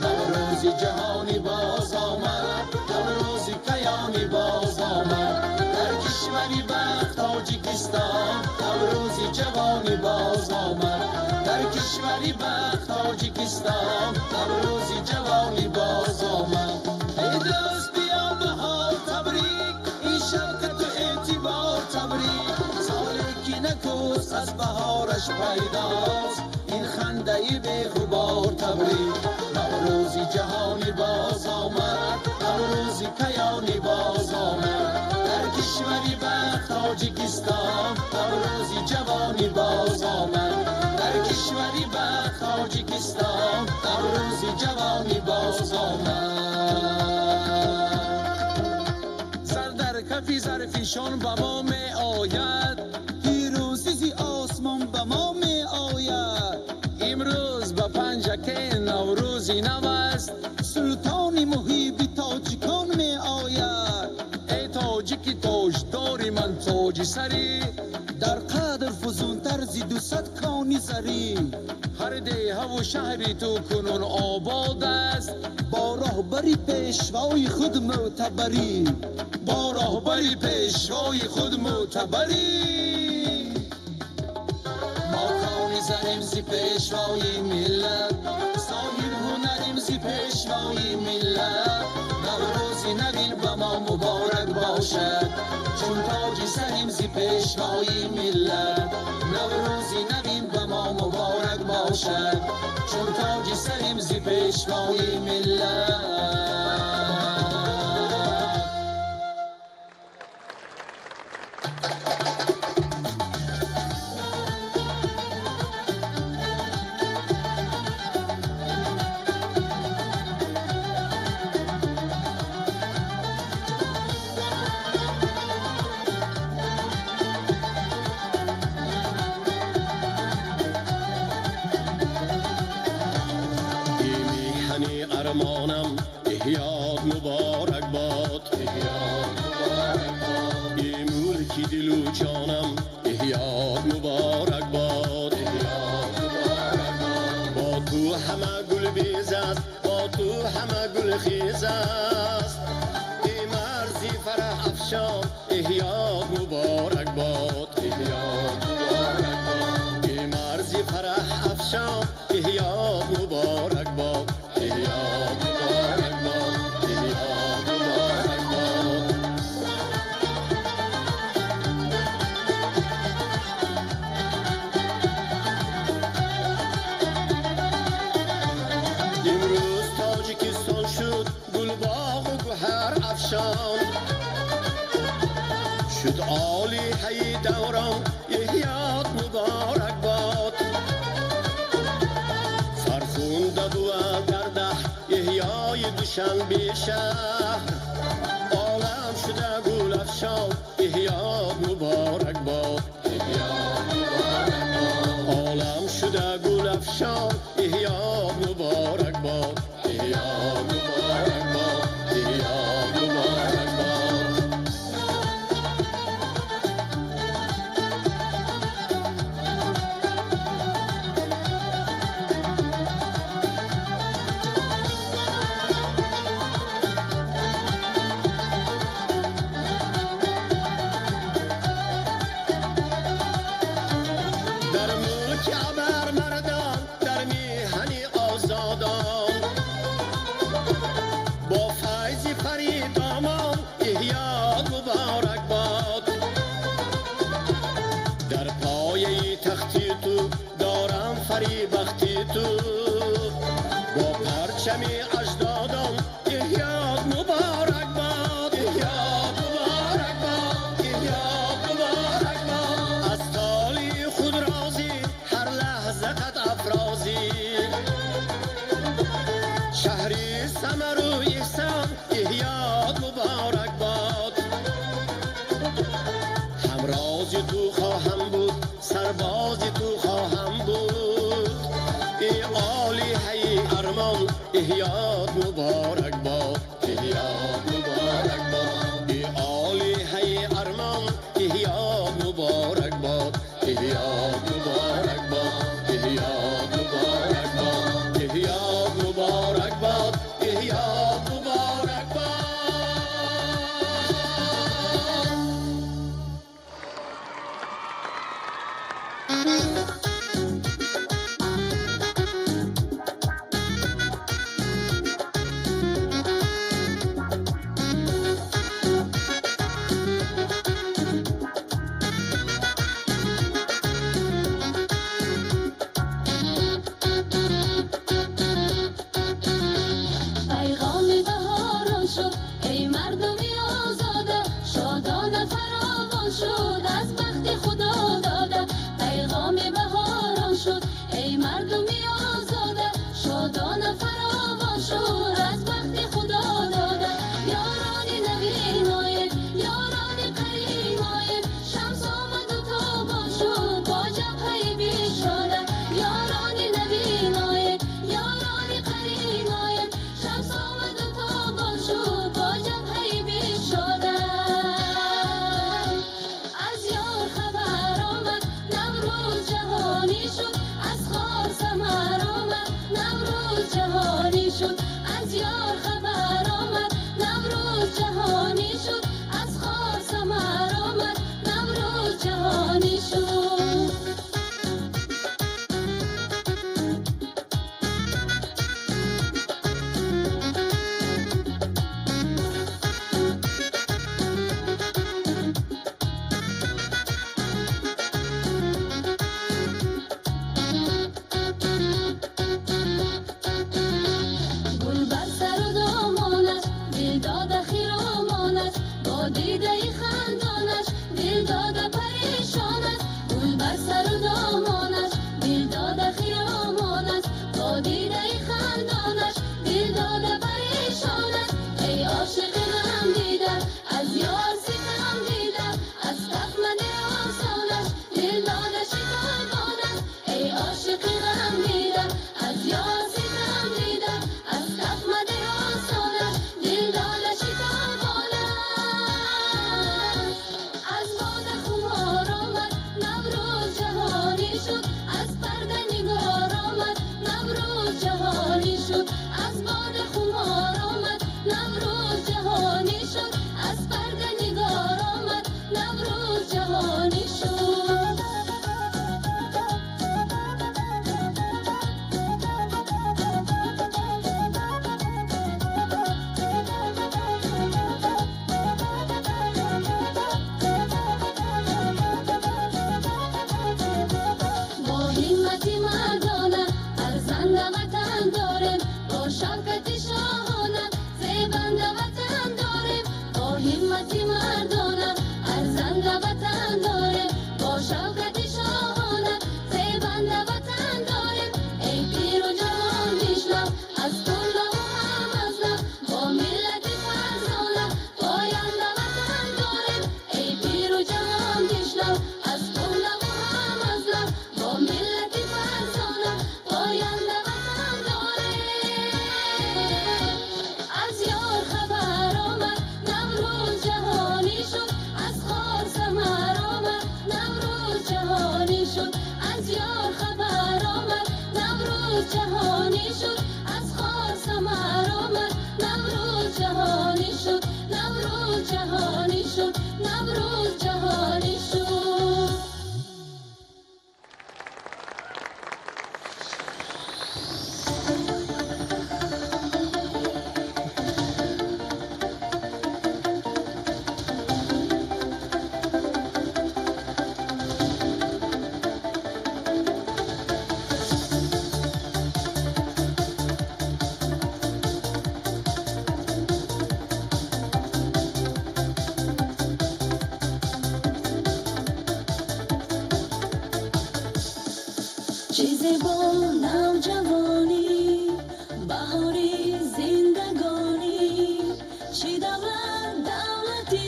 نوروز جهانی باز آمد نوروز کیانی باز آمد در کشوری بخت تاجیکستان نوروز جوانی باز آمد در کشوری بخت تاجیکستان نوروز جوانی باز آمد ای دوست بیا بهار تبریک این شوکت و اعتبار تبریک سالی که نکوست از بهارش پیداست این خنده بی غبار تبریک نوروز جهانی باز آمد نوروز کیانی باز آمد در کشوری بخت تاجیکستان نوروز جوانی باز آمد در کشوری بخت تاجیکستان نوروز جوانی باز آمد سر در کفی زرفیشان به ما می آید پیروزی زی آسمان به ما می آید امروز به پنجکه نوروزی نو است سلطان محیب تاجیکان می آید ای تاجیکی تاجداری من تاج سری در قدر فزونتر زی 200 کانی زری هر دیه و شهری تو کنون آباد است با راهبری پیشوای خود معتبری با راهبری پیشوای خود معتبری ما کانی زنیم زی پیشوای ملت صاحب هنریم زی پیشوای ملت نوروز نوین به ما مبارک باشد چون تاج سریم زی پیشوای ملت نوروز نوین به ما مبارک باشد چون تاج سریم زی پیشوای ملت. ارمانم احیات مبارک باد احیات مبارک باد ای ملکی دل و جانم احیات مبارک باد احیات مبارک باد با تو همه گل بیز است با تو همه گل خیز است ای مرزی فرح افشان احیات مبارک باد احیات مبارک باد ای مرزی فرح افشان احیات مبارک باد احیات مبارک باد احیات مبارک باد. امروز تاجیکستان شد گلباغ و گوهر افشان شد عالی حی دوران احیات مبارک باد فرخنده بود در ده احیای دوشنبه شهر عالم شده گل افشان احیات مبارک باد احیات مبارک باد عالم شده گل افشان احیات مبارک باد احیات مبارک باد احیات مبارک باد. در ملک ابرمردان در میهن آزادان با فیض فریدامان احیات مبارک باد در پایه تختی تو دارم فریبختی تو با پرچم اجدادان احیات مبارک باد احیات مبارک باد احیات مبارک. Тоҷи ту хоҳам буд, сарбози ту хоҳам буд. Эй олиҳаи армон, эҳёт муборак бод, эҳёт муборак бод. Эй олиҳаи армон, эҳёт муборак бод, эҳёт муборак бод, эҳёт муборак бод, эҳёт муборак бод, эҳёт муборак бод. Пайғоми баҳорон шуд, эй мардуми озода, шодона фаровон шуд аз бахти Худо дода. Пайғоми баҳорон шуд, эй мардуми озода, шодона фаровон шуд аз бахти Худо дода. Ёрони навиноед, ёрони қариноед, шамс омаду тобон шуд бо ҷабҳаи бишода. Ёрони навиноед, ёрони қариноед, шамс омаду тобон шуд бо ҷабҳаи бишода. Аз ёр хабар омад, Наврӯз ҷаҳонӣ шуд, аз хор самар омад, Наврӯз ҷаҳонӣ шуд, аз ёр хабар омад, Наврӯз ҷаҳонӣ шуд, аз хор самар омад, Наврӯз ҷаҳонӣ шуд. Гул бар сару домонаш, дил дода хиромонаш, бо дидаи хандонаш, дил дода парешонаш. Гул бар сару домонаш, дил дода хиромонаш, бо дидаи хандонаш, дил дода парешонаш. Эй ошиқи ғам дида, аз ёр ситам дида, аз кафмади осонаш, дил дода шитобонаш. Эй ошиқи ғам дида, аз ёр ситам дида, аз кафмади осонаш, дил дода шитобонаш. Аз бода хумор омад, Наврӯз ҷаҳонӣ шуд, аз парда нигор омад, Наврӯз ҷаҳонӣ шуд, аз бода хумор омад, Наврӯз ҷаҳонӣ шуд, аз парда нигор омад, Наврӯз ҷаҳонӣ шуд. Бо ҳиммати мардона арзанда ватан дорем, бо шавкати шоҳона зебанда ватан дорем. Бо ҳиммати мардона арзанда ватан дорем, бо шавкати шоҳона зебанда ватан дорем. Эй пиру ҷавон бишнав, аз куллаву ҳам аз нав, бо миллати фарзона поянда ватан дорем. Эй пиру ҷавон бишнав, аз куллаву ҳам аз нав, бо миллати фарзона поянда ватан дорем. Аз ёр хабар омад, Наврӯз ҷаҳонӣ шуд, аз хор самар омад, Наврӯз ҷаҳонӣ шуд, аз ёр хабар омад, Наврӯз ҷаҳонӣ шуд, аз хор самар омад, Наврӯз ҷаҳонӣ шуд, Наврӯз ҷаҳонӣ шуд, Наврӯз ҷаҳонӣ шуд. Чизе бо навҷавонӣ, баҳори зиндагонӣ, чӣ давлат давлати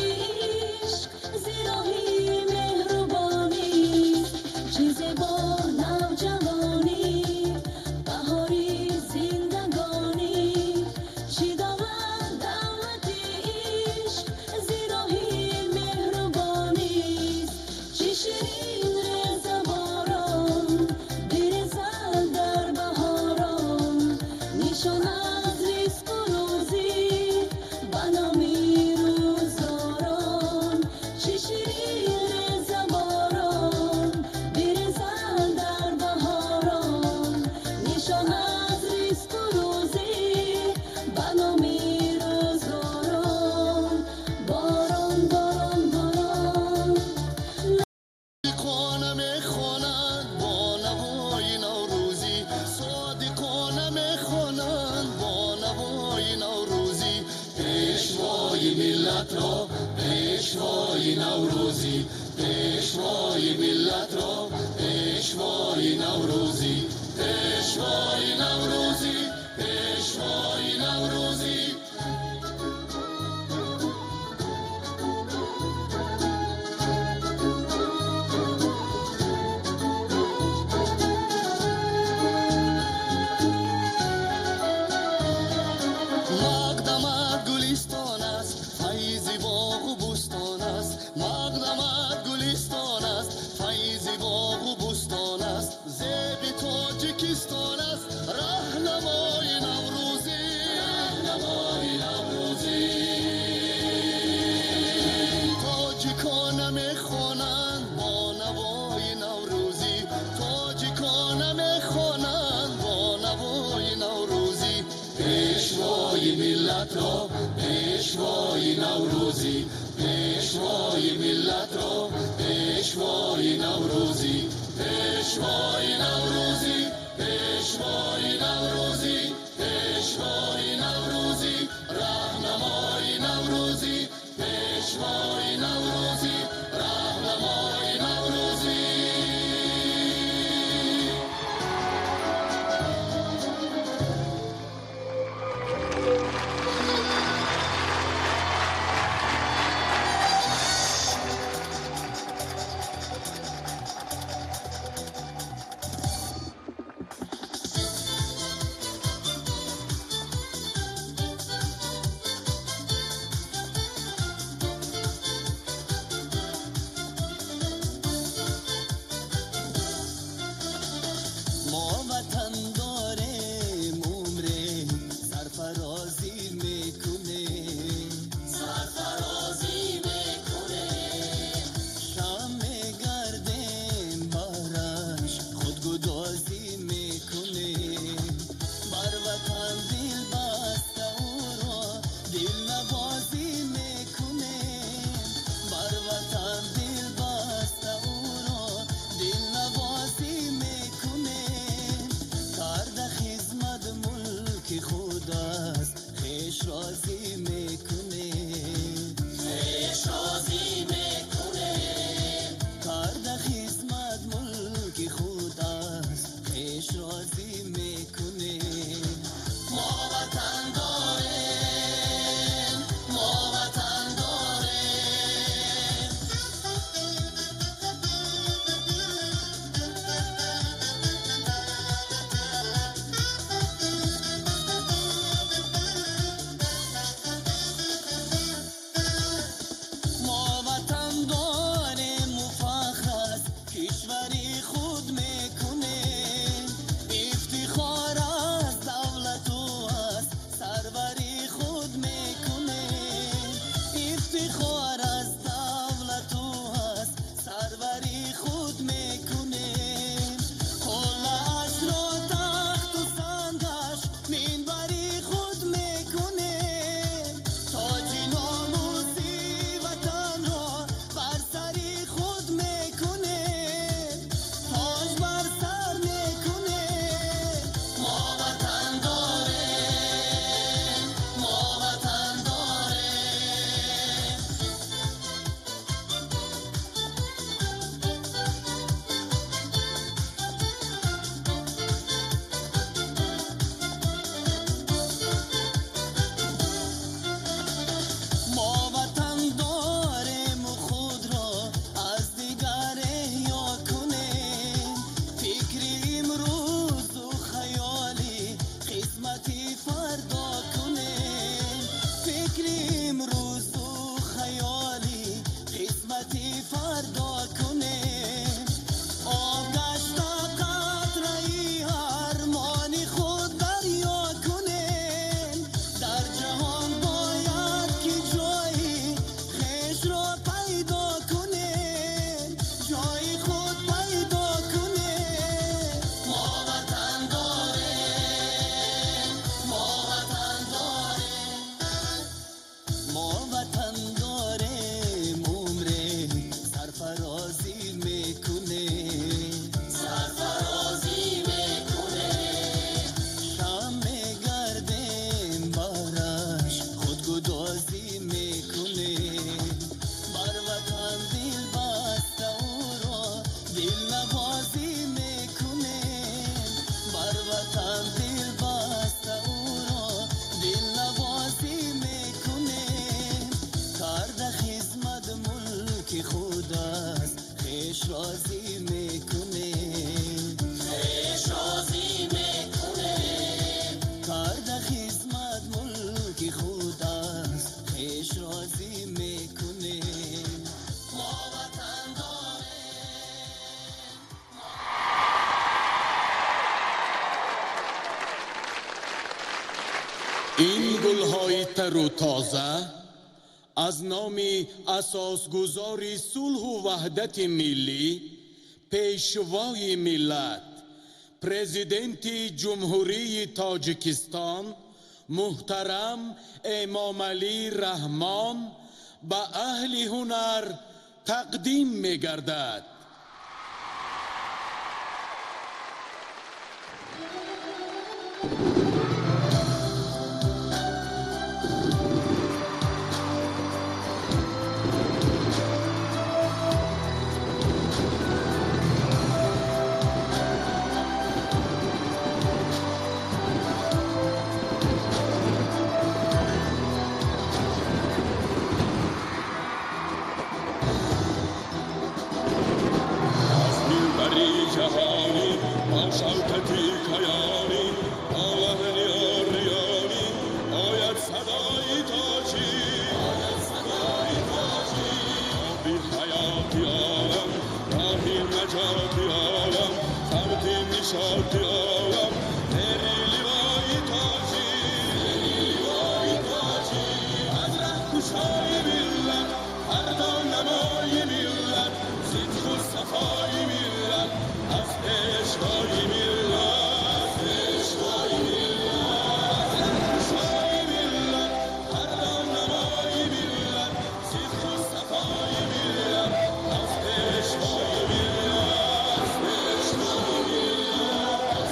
ишқ, зи роҳи меҳрубонӣ. миллатро пешвои Наврӯзӣ, пешвои Наврӯзӣ, пешвои Наврӯзӣ. Мақдамат гулистон аст, файзи боғу бӯстон аст. Мақдамат гулистон аст, файзи боғу бӯстон аст. Зеби Тоҷикистон аст, раҳнамои Наврӯзӣ, раҳнамои Наврӯзӣ. Тоҷикон мехонанд бо навои Наврӯзӣ, тоҷикон мехонанд бо навои Наврӯзӣ. Пешвои миллатро пешвои Наврӯзӣ, пешвои миллатро пешвои Наврӯзӣ, пешвои Наврӯзӣ, пешвои Наврӯзӣ, пешвои Наврӯзӣ, раҳнамои Наврӯзӣ, пешвои Наврӯзӣ, раҳнамои Наврӯзӣ. Дилнавозӣ мекунем, бар ватан дил баста ӯро дилнавозӣ мекунем. Карда хизмат мулки худ аст, хеш розӣ мекунем, хеш розӣ мекунем. Карда хизмат мулки худ аст, хеш розӣ мекунем. Мо ватан дорем. Ин гулҳои тару тоза аз номи асосгузори сулҳу ваҳдати миллӣ, пешвои миллат, президенти Ҷумҳурии Тоҷикистон муҳтарам Эмомалӣ Раҳмон ба аҳли ҳунар тақдим мегардад. Аз минбари ҷаҳонӣ, бо шавкати каёнӣ, бо лаҳни ориёнӣ ояд садои тоҷӣ, оби ҳаёти олам, роҳи наҷоти олам, самти нишоти олам, зери ливои тоҷӣ, аз раҳкушои миллат, фардо намои миллат, сидқу сафои миллат, аз пешвои миллат, пешвои миллат, раҳкушои миллат, фардо намои миллат, сидқу сафои миллат, аз пешвои миллат, пешвои миллат.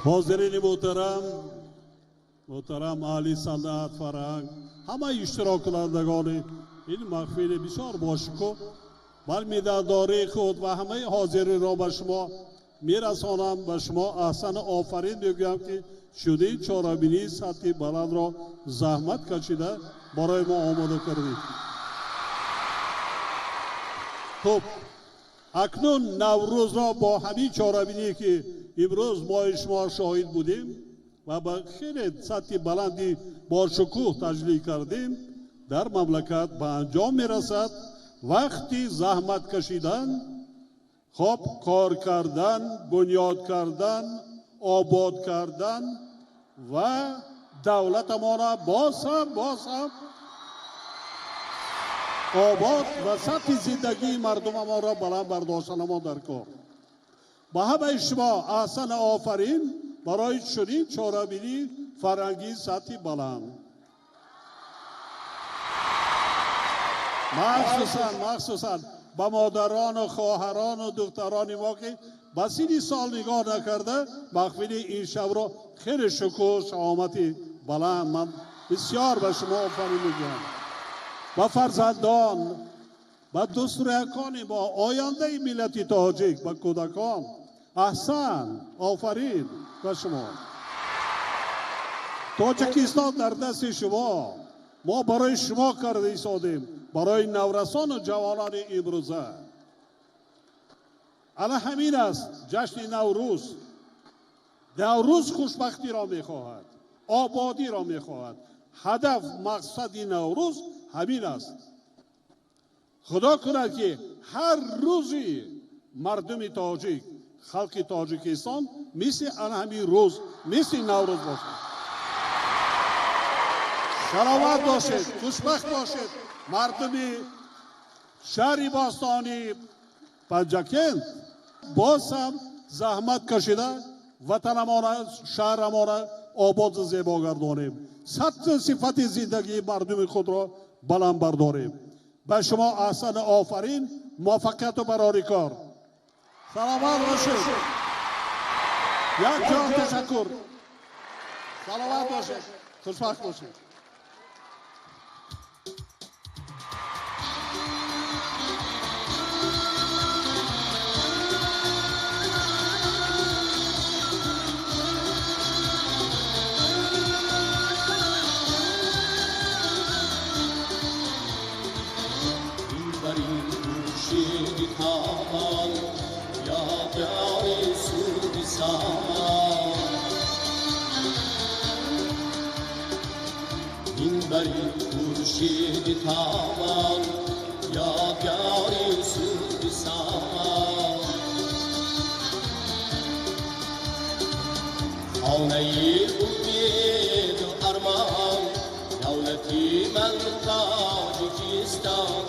Ҳозирини муҳтарам, муҳтарам аҳли санъат, фарҳанг, ҳамаи иштироккунандагони ин маҳфили бисёр бошукӯҳ, ман миннатдории худ ва ҳамаи ҳозиринро ба шумо мерасонам. Ба шумо аҳсану офарин мегӯям, ки чунин чорабинии сатҳи баландро заҳмат кашида барои мо омода кардед. Хуб, акнун Наврӯзро бо ҳамин чорабиние, ки имрӯз мои шумо шоҳид будем ва ба хеле сатҳи баланди бошукӯҳ таҷлил кардем, дар мамлакат ба анҷом мерасад. Вақти заҳмат кашидан, хоб кор кардан, бунёд кардан, обод кардан ва давлатамонро боз ҳам обод ва сатҳи зиндагии мардумамонро баланд бардоштанамон дар кор. Ба ҳамаи шумо аҳсану офарин барои чунин чорабинии фарҳангии сатҳи баланд. Махсусан ба модарону хоҳарону духтарони мо, ки ба синни сол нигоҳ накарда маҳфили ин шабро хеле шукӯҳ, шаҳомати баланд, ман бисёр ба шумо офарин мегӯям. Ба фарзандон, ба дӯстрӯякони мо, ояндаи миллати тоҷик, ба кӯдакон аҳсан, офарин ба шумо. Тоҷикистон дар дасти шумо, мо барои шумо карда истодем, барои наврасону ҷавонони имрӯза. Ана ҳамин аст ҷашни Наврӯз. Наврӯз хушбахтиро мехоҳад, ободиро мехоҳад. Ҳадаф, мақсади Наврӯз ҳамин аст. Худо кунад, ки ҳар рӯзи мардуми тоҷик, халқи Тоҷикистон мисли ана ҳамин рӯз, мисли Наврӯз бошад. Саломат бошед, хушбахт бошед. Мардуми шаҳри бостонии Панҷакент боз ҳам заҳмат кашида ватанамона, шаҳрамона ободу зебо гардонем, сатҳу сифати зиндагии мардуми худро баланд бардорем. Ба шумо аҳсану офарин, муваффақияту барори кор. Саломат бошед. Як ҷон ташаккур. Саломат бошед, хушбахт бошед. خورشید تابان یادگاری سود سامان، خانه امید و ارمان، دولتی من تاجیکستان،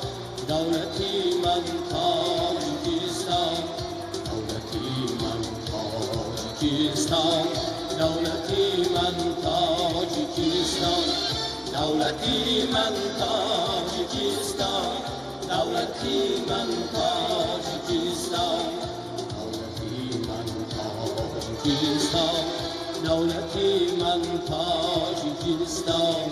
دولتی من تاجیکستان، دولتی من تاجیکستان، دولتی من تاجیکستان، دولتی من تاجیکستان، دولتی من تاجیکستان، دولتی من تاجیکستان، دولتی من تاجیکستان.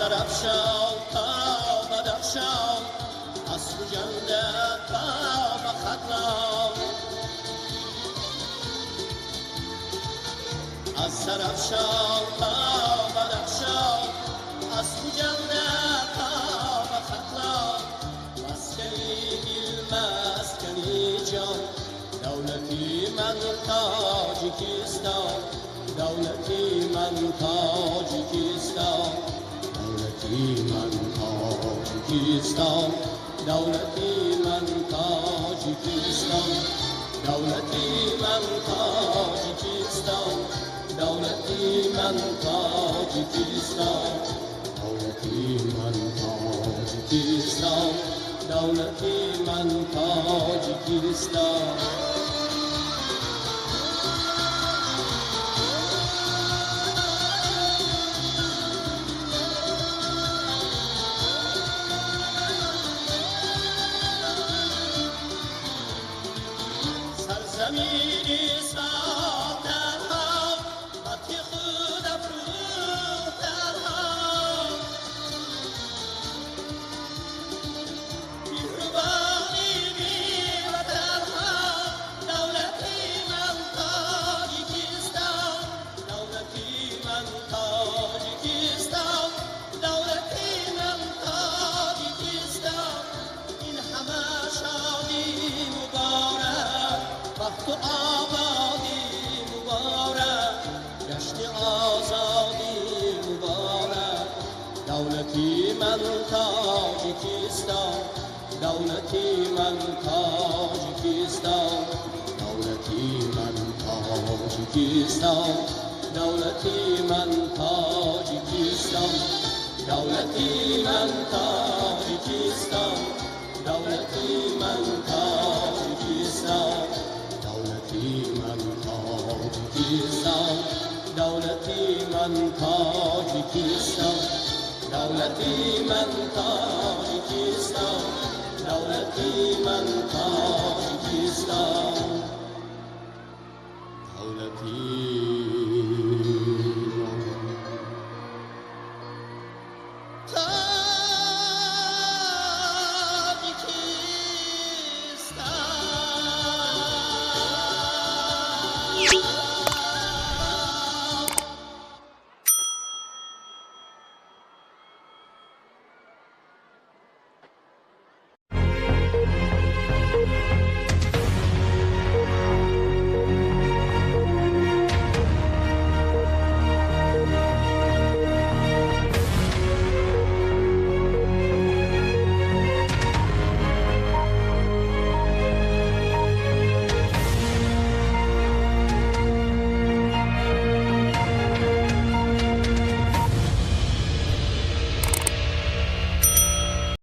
Zarafşan ta Badaxşan, از Хуҷанд تا به Хатлон, از Zarafşan تا Badaxşan, از Хуҷанд تا به Хатлон, مسکنی دل مسکنی جان، دولتی من تاجیکستان، دولتی من تاجیکستان، دولتی من تاجیکستان، دولتی من تاجیکستان، دولتی من تاجیکستان، دولتی من تاجیکستان، دولتی من تاجیکستان، دولتی من تاجیکستان. Сарзамини ислоҳтанҳо, мадҳи худ афрӯхтанҳо. Меҳрубонӣ беватанҳо, давлати ман Тоҷикистон, давлати ман Тоҷикистон, давлати ман Тоҷикистон. Ин ҳама шодӣ муборак, бахту ободӣ муборак, ҷашни озодӣ муборак. Давлати ман Тоҷикистон, давлати ман Тоҷикистон, давлати ман Тоҷикистон, давлати ман Тоҷикистон, давлати ман Тоҷикистон, давлати ман Тоҷикистон, давлати ман Тоҷикистон, давлати ман Тоҷикистон, давлати ман Тоҷикистон, давлати ман Тоҷикистон.